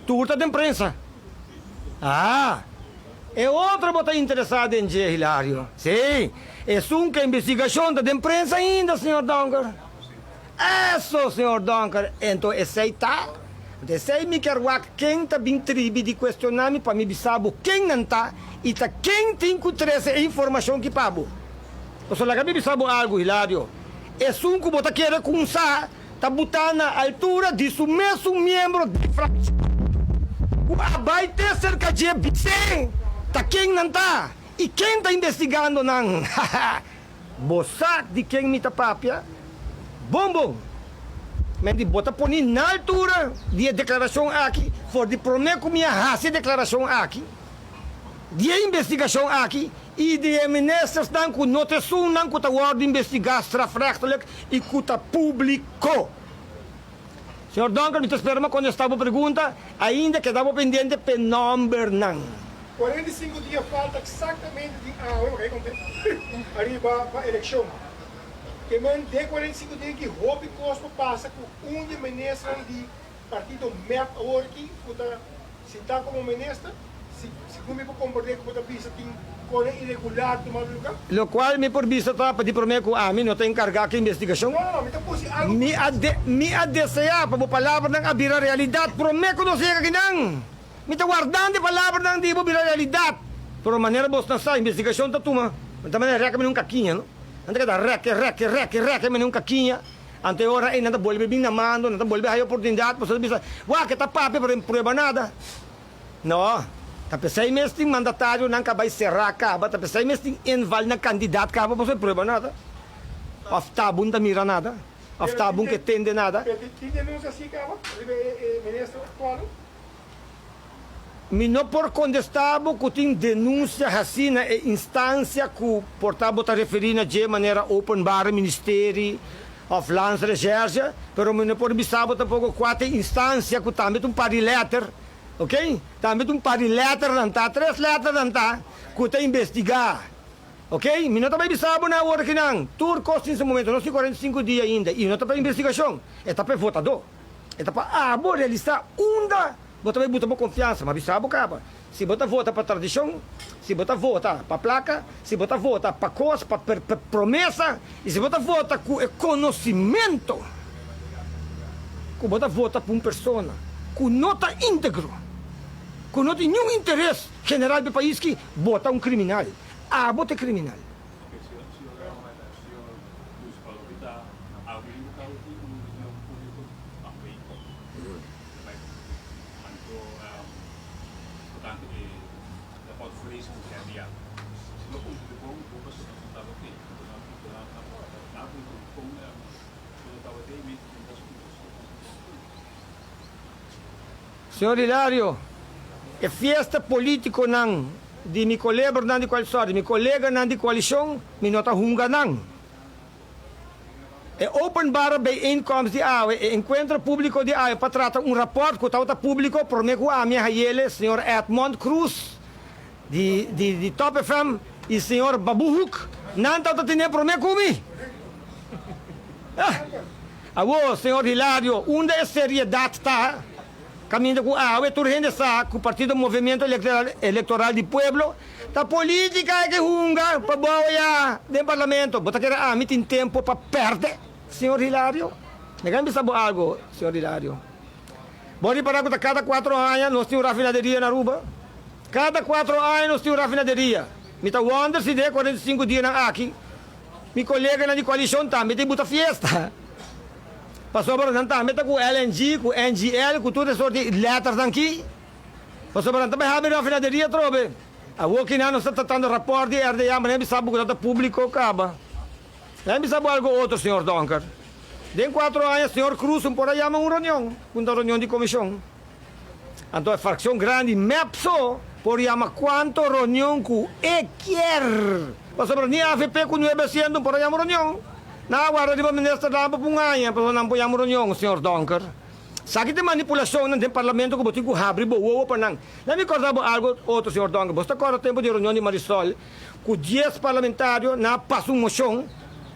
Speaker 1: Tur ta den prensa. Ah, e otro bo ta interesá den dje, Hilario? Sí, esun ku e investigashon ta den prensa ainda, señor Donker. Eso, señor Donker, ento esei ta? Anto esei mi kier wak ken ta bin tribi di kuestioná mi pa mi bisa bo ken nan ta i ta ken tin ku trese e informashon ki pa bo. Pasobra laga mi bisa bo algu, Hilario, esun ku bo ta kere kumsa ta butá na altura di su mesun miembro di frakshon ku a bai te serka dje bis'é ta ken nan ta i ken ta investigando nan. Haha! Bo sa di ken mi ta papia? Bon bon! Men di bo ta poni na altura di e deklarashon aki for di promé ku mi a hasi e deklarashon aki, di e investigashon aki i di e ministersnan ku no ta esunnan ku ta wòrdu investigá strafrechtelijk i ku ta públiko. Señor Donker, mi ta spera mi a kontestá bo pregunta, ainda keda bo pendiente p'e nòmbernan.
Speaker 4: 45 dia falta eksaktamente di awe, oke konte, ariba pa elekshon. Ke men den 45 dia ki hopi kos por pasa ku un di e ministernan di partido mep awor aki ku ta sintá komo minister, si segun mi por komprendé ku bo ta bisa tin kosnan iregular tumando lugá.
Speaker 1: Lokual mi por bisa ta pa di promé ku ami no ta enkargá ku investigashon.
Speaker 4: No, no, mi ta pusi algu.
Speaker 1: Mi a de, mi a deseá pa bo palabranan a bira realidat promé ku nos yega akinan. Mi ta wardando e palabranan di bo bira realidat. Pero manera bosnan sa, investigashon ta tuma, ta manera rèk mene un kakiña, no? Nan ta keda rèk, rèk, rèk, rèk mene un kakiña. Anto e ora ei nan ta bolbe bin na mando, nan ta bolbe haya oportunidat, pasobra ta bisa, Wak, e ta papia pero e no prueba nada. No, ta p'esei mes tin mandatarionan ka bai será kaba, ta p'esei mes tin inval na kandidat kaba, pasobra e prueba nada. Òf tabun ta mira nada, òf tabun ke tende nada.
Speaker 4: Pero tin denunsia así kaba riba e minister aktual?
Speaker 1: Mi no por kontestá bo ku tin denunsia hasí na e instansia ku por ta bo ta referí na dje manera Openbare Ministerie òf Landsrecherche, pero mi no por bisa bo tampoko kua ta e instansia ku tambe ta un par di lèter, ok? Tambe ta un par di lèternan ta, tres lèternan ta, ku ta investigá, ok? Mi no ta bai bisa bo na awor akinan, tur kos tin su momento, nos tin 45 dia ainda i no ta pa investigashon, e ta pa e votadó. E ta pa abo realisá unda bo ta bai buta bo konfiansa. Ma bisa bo kaba, si bo ta vota pa tradishon, si bo ta vota pa plaka, si bo ta vota pa kos, pa promesa, i si bo ta vota ku e konosimento ku bo ta vota pa un persona ku no ta íntegro, ku no tin niun interes general pa e pais ki, bo ta un kriminal. Abo ta e kriminal. Señor Hilario, e fiesta politiconan di mi colebernan di cual sorry, mi coleganan di coalicion, mi no ta hunga nan. E openbare bijeenkomst di awe, e encuentro publico di awe pa trata un rapport cu tabata publico prome cu ami a hayele, señor Edmond Croes di di di Top FM y señor Babu Hoek, nan tabata tene prome cu mi. Ah! Awo, señor Hilario, unda e seriedad ta? Caminda cu awe tur hende sa cu partido Movimiento Electoral di Pueblo ta politica e ke hunga pa bou ya den parlamento. Bo ta kere ami tin tempo pa perde, señor Hilario? Mi a bisa bo algo, señor Hilario. Bo ripara cu ta cada cuatro aña nos tin un rafinaderia na Aruba? Cada cuatro aña nos tin un rafinaderia. Mi ta wonder si den e 45 dianan aki mi coleganan di coalicion tambe ta buta fiesta. Pasobra nan tambe ta ku LNG, ku NGL, ku tur e sort di letternan ki. Pasobra nan ta bai habri rafinaderia atrobe. Awor kinan nos ta tratando raport di RDA, ma nan bisa bo ku ta publiko kaba. Nan bisa bo algo otro, señor Donker. Den cuatro aña señor Cruz un por a yama un reunion, un ta reunion di comision. Anto e fraccion grandi mep so por yama cuanto reunion cu e kier. Pasobra ni avp cu nuebe asiento por a yama reunion. Nan a warda riba minister Lampe pa un aña pasobra nan por yama reunion, señor Donker. Esaki ta e manipulacionnan den parlamento cu bo tin cu habri bo wowo pa nan. Laat mi corda bo algo otro, señor Donker. Bo ta corda tempo di reunion di Marisol cu dies parlamentario nan a pasa un mocion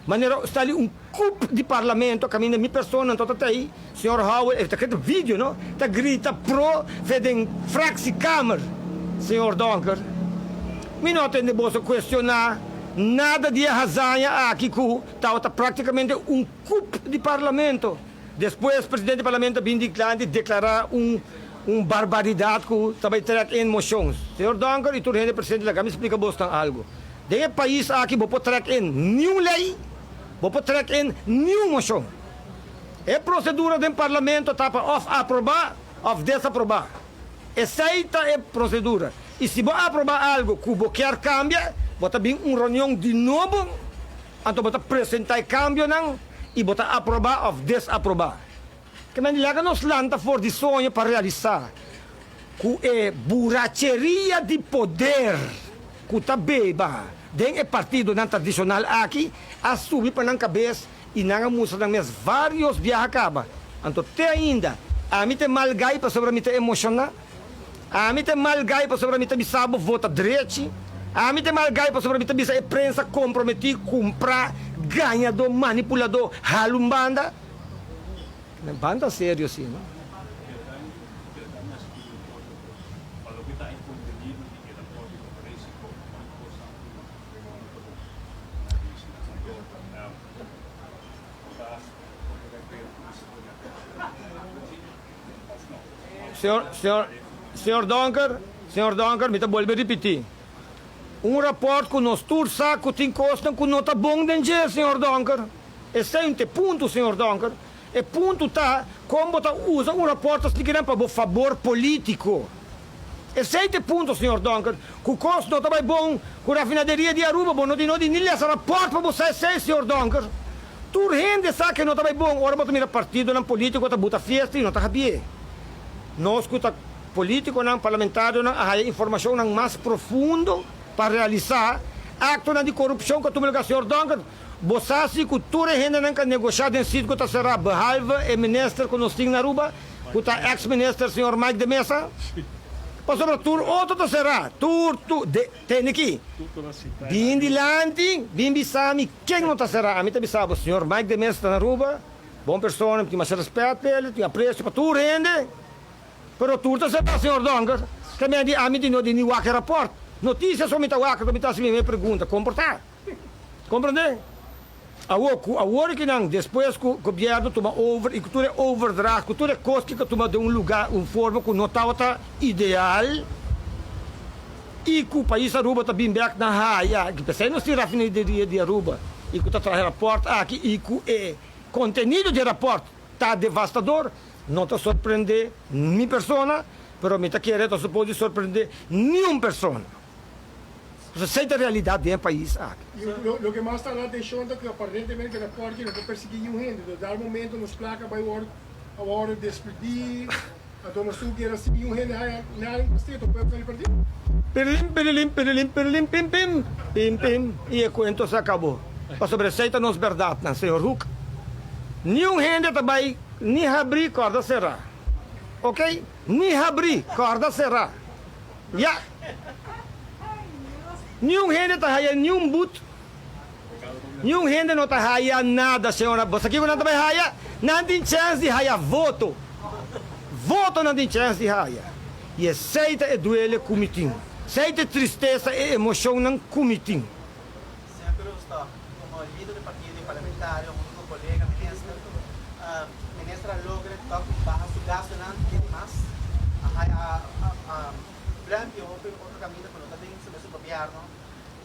Speaker 1: manera stali un Cup di Parlamento caminda mi persona anto ta ta-i, señor Howell, e ta keda video no, ta grita pro fe den fractiekamer, señor Donker. Mi no a tende boso cuestiona nada di e hazaña aki cu tabata practicamente un cup di Parlamento. Despues presidente di Parlamento a bin dilanti declara un un barbaridad cu ta bay trek in mocions. Señor Donker y tur hende presente laga mi splica bosnan algo. Den e pais aki bo por trek in niun ley. Bo por trek in niun moshon. E prosedura den parlamento ta pa òf aprobá òf desaprobá. Esei ta e prosedura. I si bo aprobá algu ku bo kier kambia, bo ta bin un reunion di nobo, anto bo ta presentá e kambionan i bo ta aprobá òf desaprobá. Ke men laga nos lanta for di soño pa realisá ku e buracheria di poder ku ta beba den e partidonan tradishonal aki a subi pa nan kabes i nan a mustra nan mes vários biaha kaba. Anto te ainda ami ta e mal gai pasobra mi ta emoshoná? Ami ta e mal gai pasobra mi ta bisa bo vota drechi? Ami ta e mal gai pasobra mi ta bisa e prensa komprometí, kumprá, gañadó, manipuladó, halu un banda? Banda serio si no. Señor, señor, señor Donker, señor Donker, mi ta bolbe ripiti. Un raport cu nos tur sa cu tin cosnan cu no ta bon den dje, señor Donker. Esei un ta e punto, señor Donker. E punto ta con bo ta usa un raport asina pa bo fabor politico. Esei ta e punto, señor Donker. Cu cos no ta bay bon cu rafinaderia di Aruba, bo no tin nodi ni lesa raport pa bo sa esei, señor Donker. Tur hende sa cu no ta bay bon ora bo ta mira partidonan politico ta buta fiesta y no ta habié. Nos cu ta. Polítikonan, parlamentarionan a haya informashonnan mas profundo pa realisá aktonan di korupshon ku a tuma lugá. Señor Donker, bo sa si ku tur e hendenan ku a negoshá den Citgo ta será behalve e minister ku nos tin na Aruba, ku ta eks minister señor Mike de Meza? Pasobra tur otro ta será, tur, tur, de, tende aki. Bin dilanti, bin bisa mi ken no ta será. Ami ta bisa bo, señor Mike de Meza ta na Aruba, bon persona, mi tin masha rèspèt pa el, tin apresio pa tur hende. Pero tur ta seta, señor Donker. Ta meen di ami di no di ni wak e raport. Noticia so mi ta wak, mi ta haci mi mes pregunta, con por ta? Comprende? Awor, cu awor aki nan, despues cu gobierno tuma over y cu tur e overdracht, cu tur e cos ki ta tuma den un lugar, un forma cu no tabata ideal, y cu pais Aruba ta bin bek na haya, pesey nos tin rafineria di Aruba, y cu ta traha e raport aki, y cu e contenido di e raport ta devastador, No ta sorprendé mi persona, pero mi ta kere ta supos di sorprendé niun persona. Pasobra esei ta realidat den e pais aki.
Speaker 4: I loke mas ta hala atenshon ta ku aparentemente rapòrt aki no ta persiguí niun hende. Entonces dal momento nos plaka bai wòrdu a wòrdu despedí, anto nos tur kere si niun hende haya nada en kastigo, ta pueblo sali pèrdí.
Speaker 1: Pirlim pirilim pirilim pirilim pim pim pim pim i e kuento se akabó. Pasobra esei ta nos bèrdatnan, señor Hoek. Niun hende ta bai Ni habrí, kòrda será. Ok? Ni habrí, kòrda será. Ya. Niun hende ta haya niun but. Niun hende no ta haya nada, señora. Bo sa kiko nan ta bai haya? Nan tin chèns di haya voto. Voto nan tin chèns di haya. I esei ta e duele ku mi tin. Esei ta e tristesa, e emoshonnan ku mi tin.
Speaker 6: Señor Cruz ta como lider di partido y parlamentario hunto cu colega minister, minister a logra toch baha su gastonan tin mas, a haya a pluim y hopi otro caminda cu no ta den su mesun gobierno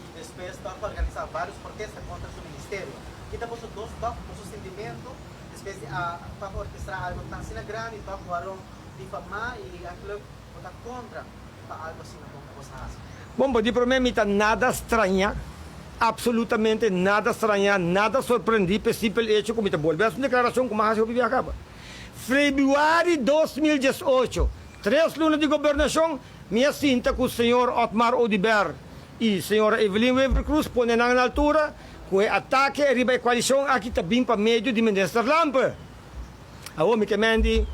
Speaker 6: y despues toch a organisa varios protesta contra su ministerio. Ki ta boso dos toch boso sentimento despues di a toch orkestra algo tan asina grandi toch waro difama y eigenlijk bo ta contra pa algo asina con cu boso a haci?
Speaker 1: Bon, bo di promé mi ta nada strañá, absolutamente nada strañá, nada sorprendí p'e simpel echo ku mi ta bolbe hasi un deklarashon ku mi a hasi hopi biaha kaba. Febrüari 2018, Tres luna di gobernacion mi a sinta cu señor Otmar Oduber y señora Evelyn Wever-Croes pone nan na altura cu e atake riba e coalicion aki ta bin pa medio di Minister Lampe. Awor mi ke mendi,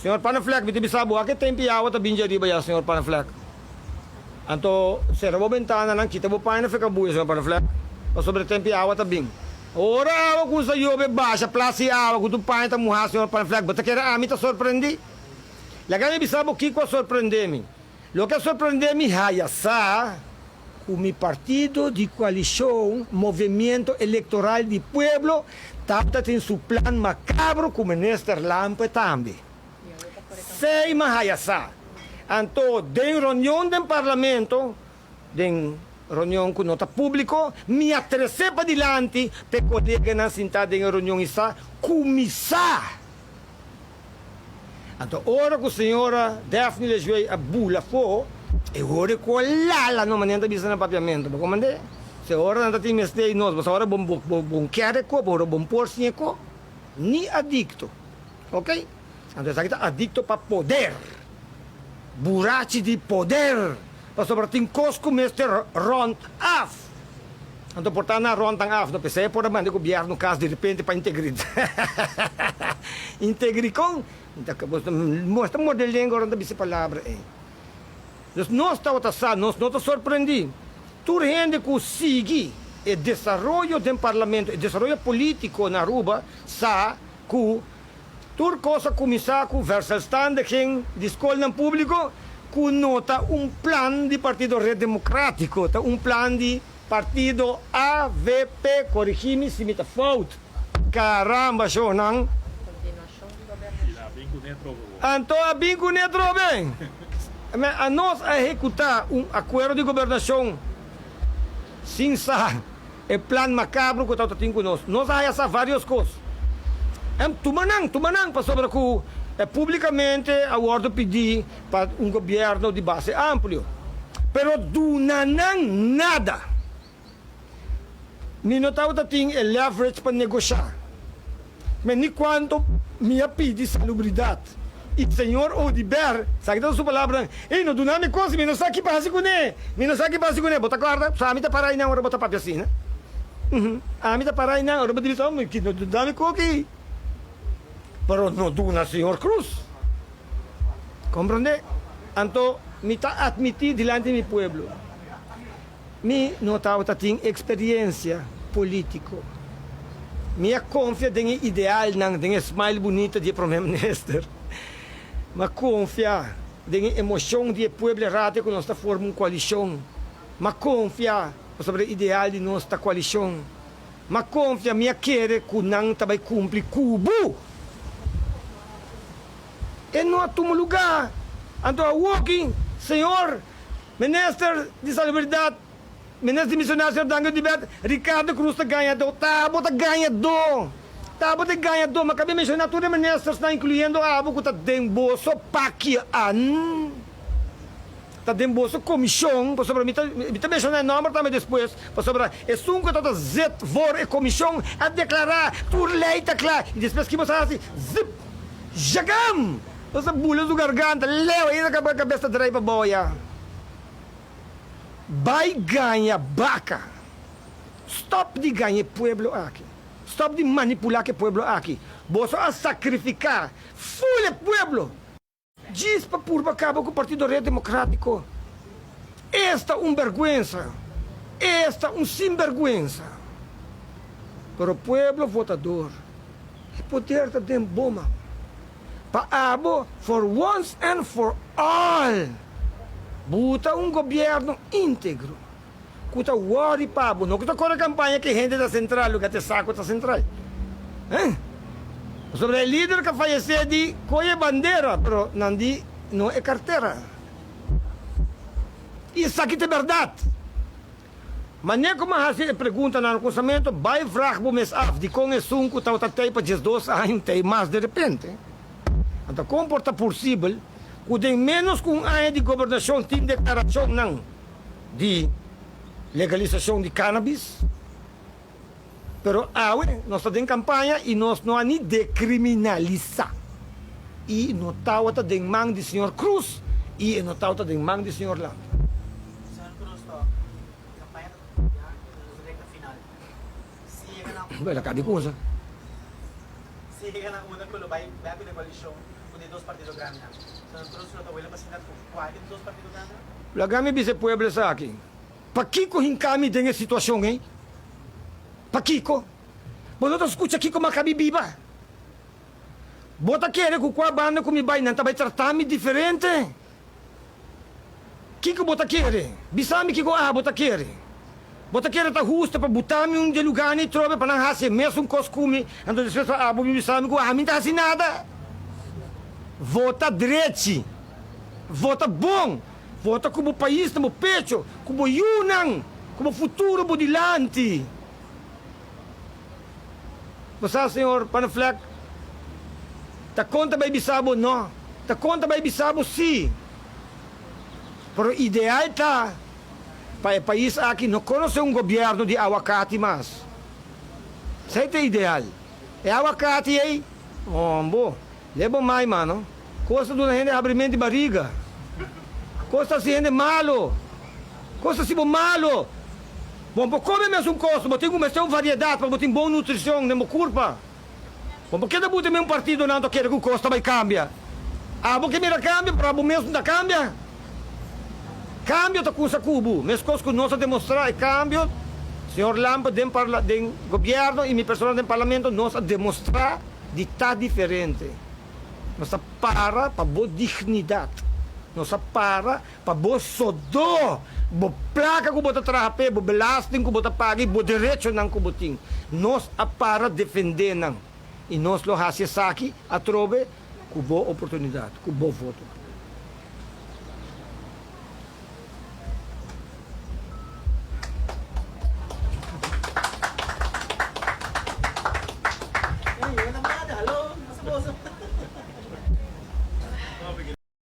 Speaker 1: señor Panneflek mi ta bisa bo aki tempi awa ta bin dje riba ya señor Panneflek. Anto sera bo bentananan kita bo paña na feka buya señor Panneflek pasobra e tempi awa ta bin. Ora awa cuminsa yobe basha plas di awa cu tur paña ta muha señor Panneflek bo ta kere ami ta sorprendi? Laga mi bisa bo kiko a sorprende mi. Loke a sorprende mi haya sa ku mi partido di koalishon Movimiento Electoral di Pueblo tabata tin su plan makabro ku Minister Lampe tambe. Sey mi haya sa. Anto den reunion den Parlamento, den reunion ku no ta públiko, mi a trese padilanti p'e koleganan sintá den e reunion i sa ku mi sa. Anto ora ku señora Daphne Lejuey a bula afó, e ora ku a lala no manera nan ta bisa na papiamentu, bo komand'é? Si ora nan ta tin mester di nos, bo sa ora bo bo bo kere ko, bo ora bo por siña ko, ni adikto, ok? Anto esaki ta adikto pa poder, burachi di poder, pasobra tin kos ku mester rònt af. Anto por ta na rond tan af no p'esei e por a manda e gobierno cas di repente pa integrid. Integri con? Mos ta morde lengua ora nan ta bisa e palabra ei. Dus nos tabata sa, nos no ta sorprendi. Tur hende cu sigui e desaroyo den parlamento, e desaroyo politico na Aruba sa cu tur cos a cuminsa cu verzelfstandiging di scolnan publico cu no ta un plan di Partido Red Democratico, ta un plan di Partido avp, corigi mi si mi ta fout. Caramba shonan. Anto a bin cu ne atrobe. Anos a ehecuta un acuerdo di gobernacion sin sa e plan macabro cu tabata tin cu nos. Nos a haya sa varios cos. En tuma nan, tuma nan, pasobra cu publicamente a wordo pidi pa un gobierno di base amplio. Pero duna nan nada. Mi no tabata tin e leverage pa negosha. Me ni cuanto mi a pidi salubridad. Y señor Oduber, sa ki ta su palabranan, Ey, no duna mi cos, mi no sa ki pa haci cune, mi no sa ki pa haci cune. Bo ta corda? So ami ta para aynan ora bo ta papia asina? Uhu. Ami ta para aynan ora bo ta bisa, oh, ki no duna mi coki. Pero no duna señor Cruz. Comprende? Anto mi ta admiti dilanti mi pueblo, mi no tabata tin experiencia politico. Mi a confia den e idealnan, den e smile bunita di e Prome Minister. Mi a confia den e emocion di e pueblo rate cu nos ta forma un coalicion. Mi a confia pasobra e ideal di nos ta coalicion. Ma konfia mi a kere ku nan ta bai kumpli ku bo. E no a tuma lugá. Anto awoki, señor Minister di Salubridat, Minister Dimisionario señor Dangel Dibert, Ricardo Cruz ta gañadó. Ta bo ta gañadó. Ta bo ta e gañadó. Mi a kaba di menshoná tur e ministersnan, inkluyendo abo ku ta den boso pakian. Ta den boso komishon, pasobra mi ta mi ta menshoná e nòmber tambe despues, pasobra esun ku tabata zit voor e komishon a deklará tur lei ta kla, i despues ki boso a hasi? Zip! Jagam! Boso a bula su garganta, leu ainda kaba kabes ta drai pa bou ya. Bai gaña baka! Stòp di gaña e pueblo aki. Stòp di manipulá ku e pueblo aki. Boso a sakrifiká ful e pueblo! Djis pa purba kaba ku Partido Red Demokratiko. Esta un bèrgwensa! Esta un sinbèrgwensa! Pero pueblo votador, e poder ta den bo man. Pa abo for once and for all buta un gobièrnu íntegro ku ta wòri pa bo, no ku ta kore kampaña ku e hende ta sentral, loke ta e sa ku ta sentral. Hein? Pasobra e lider ku a fayesé di kohe e bandera, pero nan di no e kartera. I esaki ta e bèrdat. Manera ku mi a hasi e pregunta na kuminsamentu, bai vrag bo mes af dikon esun ku tabata tei pa 12 aña tei mas derepente. Anto kon por ta posibel ku den ménos ku un aña di gobernashon tin deklarashonnan di legalisashon di cannabis? Pero awe nos ta den kampaña i nos no a ni dekriminalisá. I no tawata den man di señor Cruz i e no tawata den man di señor Lampe.
Speaker 6: Señor Cruz to campaña ta ya den su recta final. Si yega na.
Speaker 1: Bueno, acá di cosa.
Speaker 6: Si yega na unda cu lo bay bek cu den coalicion cu di dos partido grandinan. Señor Cruz lo ta wele pa sinta cu cual di dos partido grandinan?
Speaker 1: Laga mi bisa e pueblo esaki. Pakico hinca mi den e situacion ey? Pakico? Bo no ta scucha kico mi a cabi biba? Bo ta kere ku kua banda ku mi bai nan ta bai trata mi diferente? Kiko bo ta kere? Bisa mi kiko abo ta kere. Bo ta kere ta husto pa buta mi un di e lugánan i trobe pa nan hasi e mesun kos ku mi, anto despues pa abo bin bisa mi ku ami no ta hasi nada? Vota drechi. Vota bon. Vota ku bo pais na bo pecho, ku bo yunan, ku bo futuro bo dilanti. Bo sa, señor Panneflek, ta kon ta bai bisa bo no, ta kon ta bai bisa bo si. Pero ideal ta pa e pais aki no konosé un gobièrnu di awakati mas. Esei ta ideal. E awakati ei, hombo, lei bo mai mano. Kos ta duna hende habrimenti bariga. Kos ta hasi hende malo. Kos ta hasi bo malo. Bo por kome mesun kos, bo tin ku mester un variedat pa bo tin bon nutrishon den bo kurpa. Bo por keda buta den un partidonan ta kere ku kos ta bai kambia. Abo ke mira kambio, pero abo mes no ta kambia. Kambio ta kusa ku bo. Meskos ku nos a demostrá e kambio, señor Lampe den parla den gobièrnu i mi persona den parlamento, nos a demostrá di ta diferente. Nos a para pa bo dignidat. Nos a para pa bo sodó, bo plaka ku bo ta traha p'e, bo belasting ku bo ta paga i bo derechonan ku bo tin. Nos a para defendé nan i nos lo hasi esaki atrobe ku bo oportunidat, ku bo voto.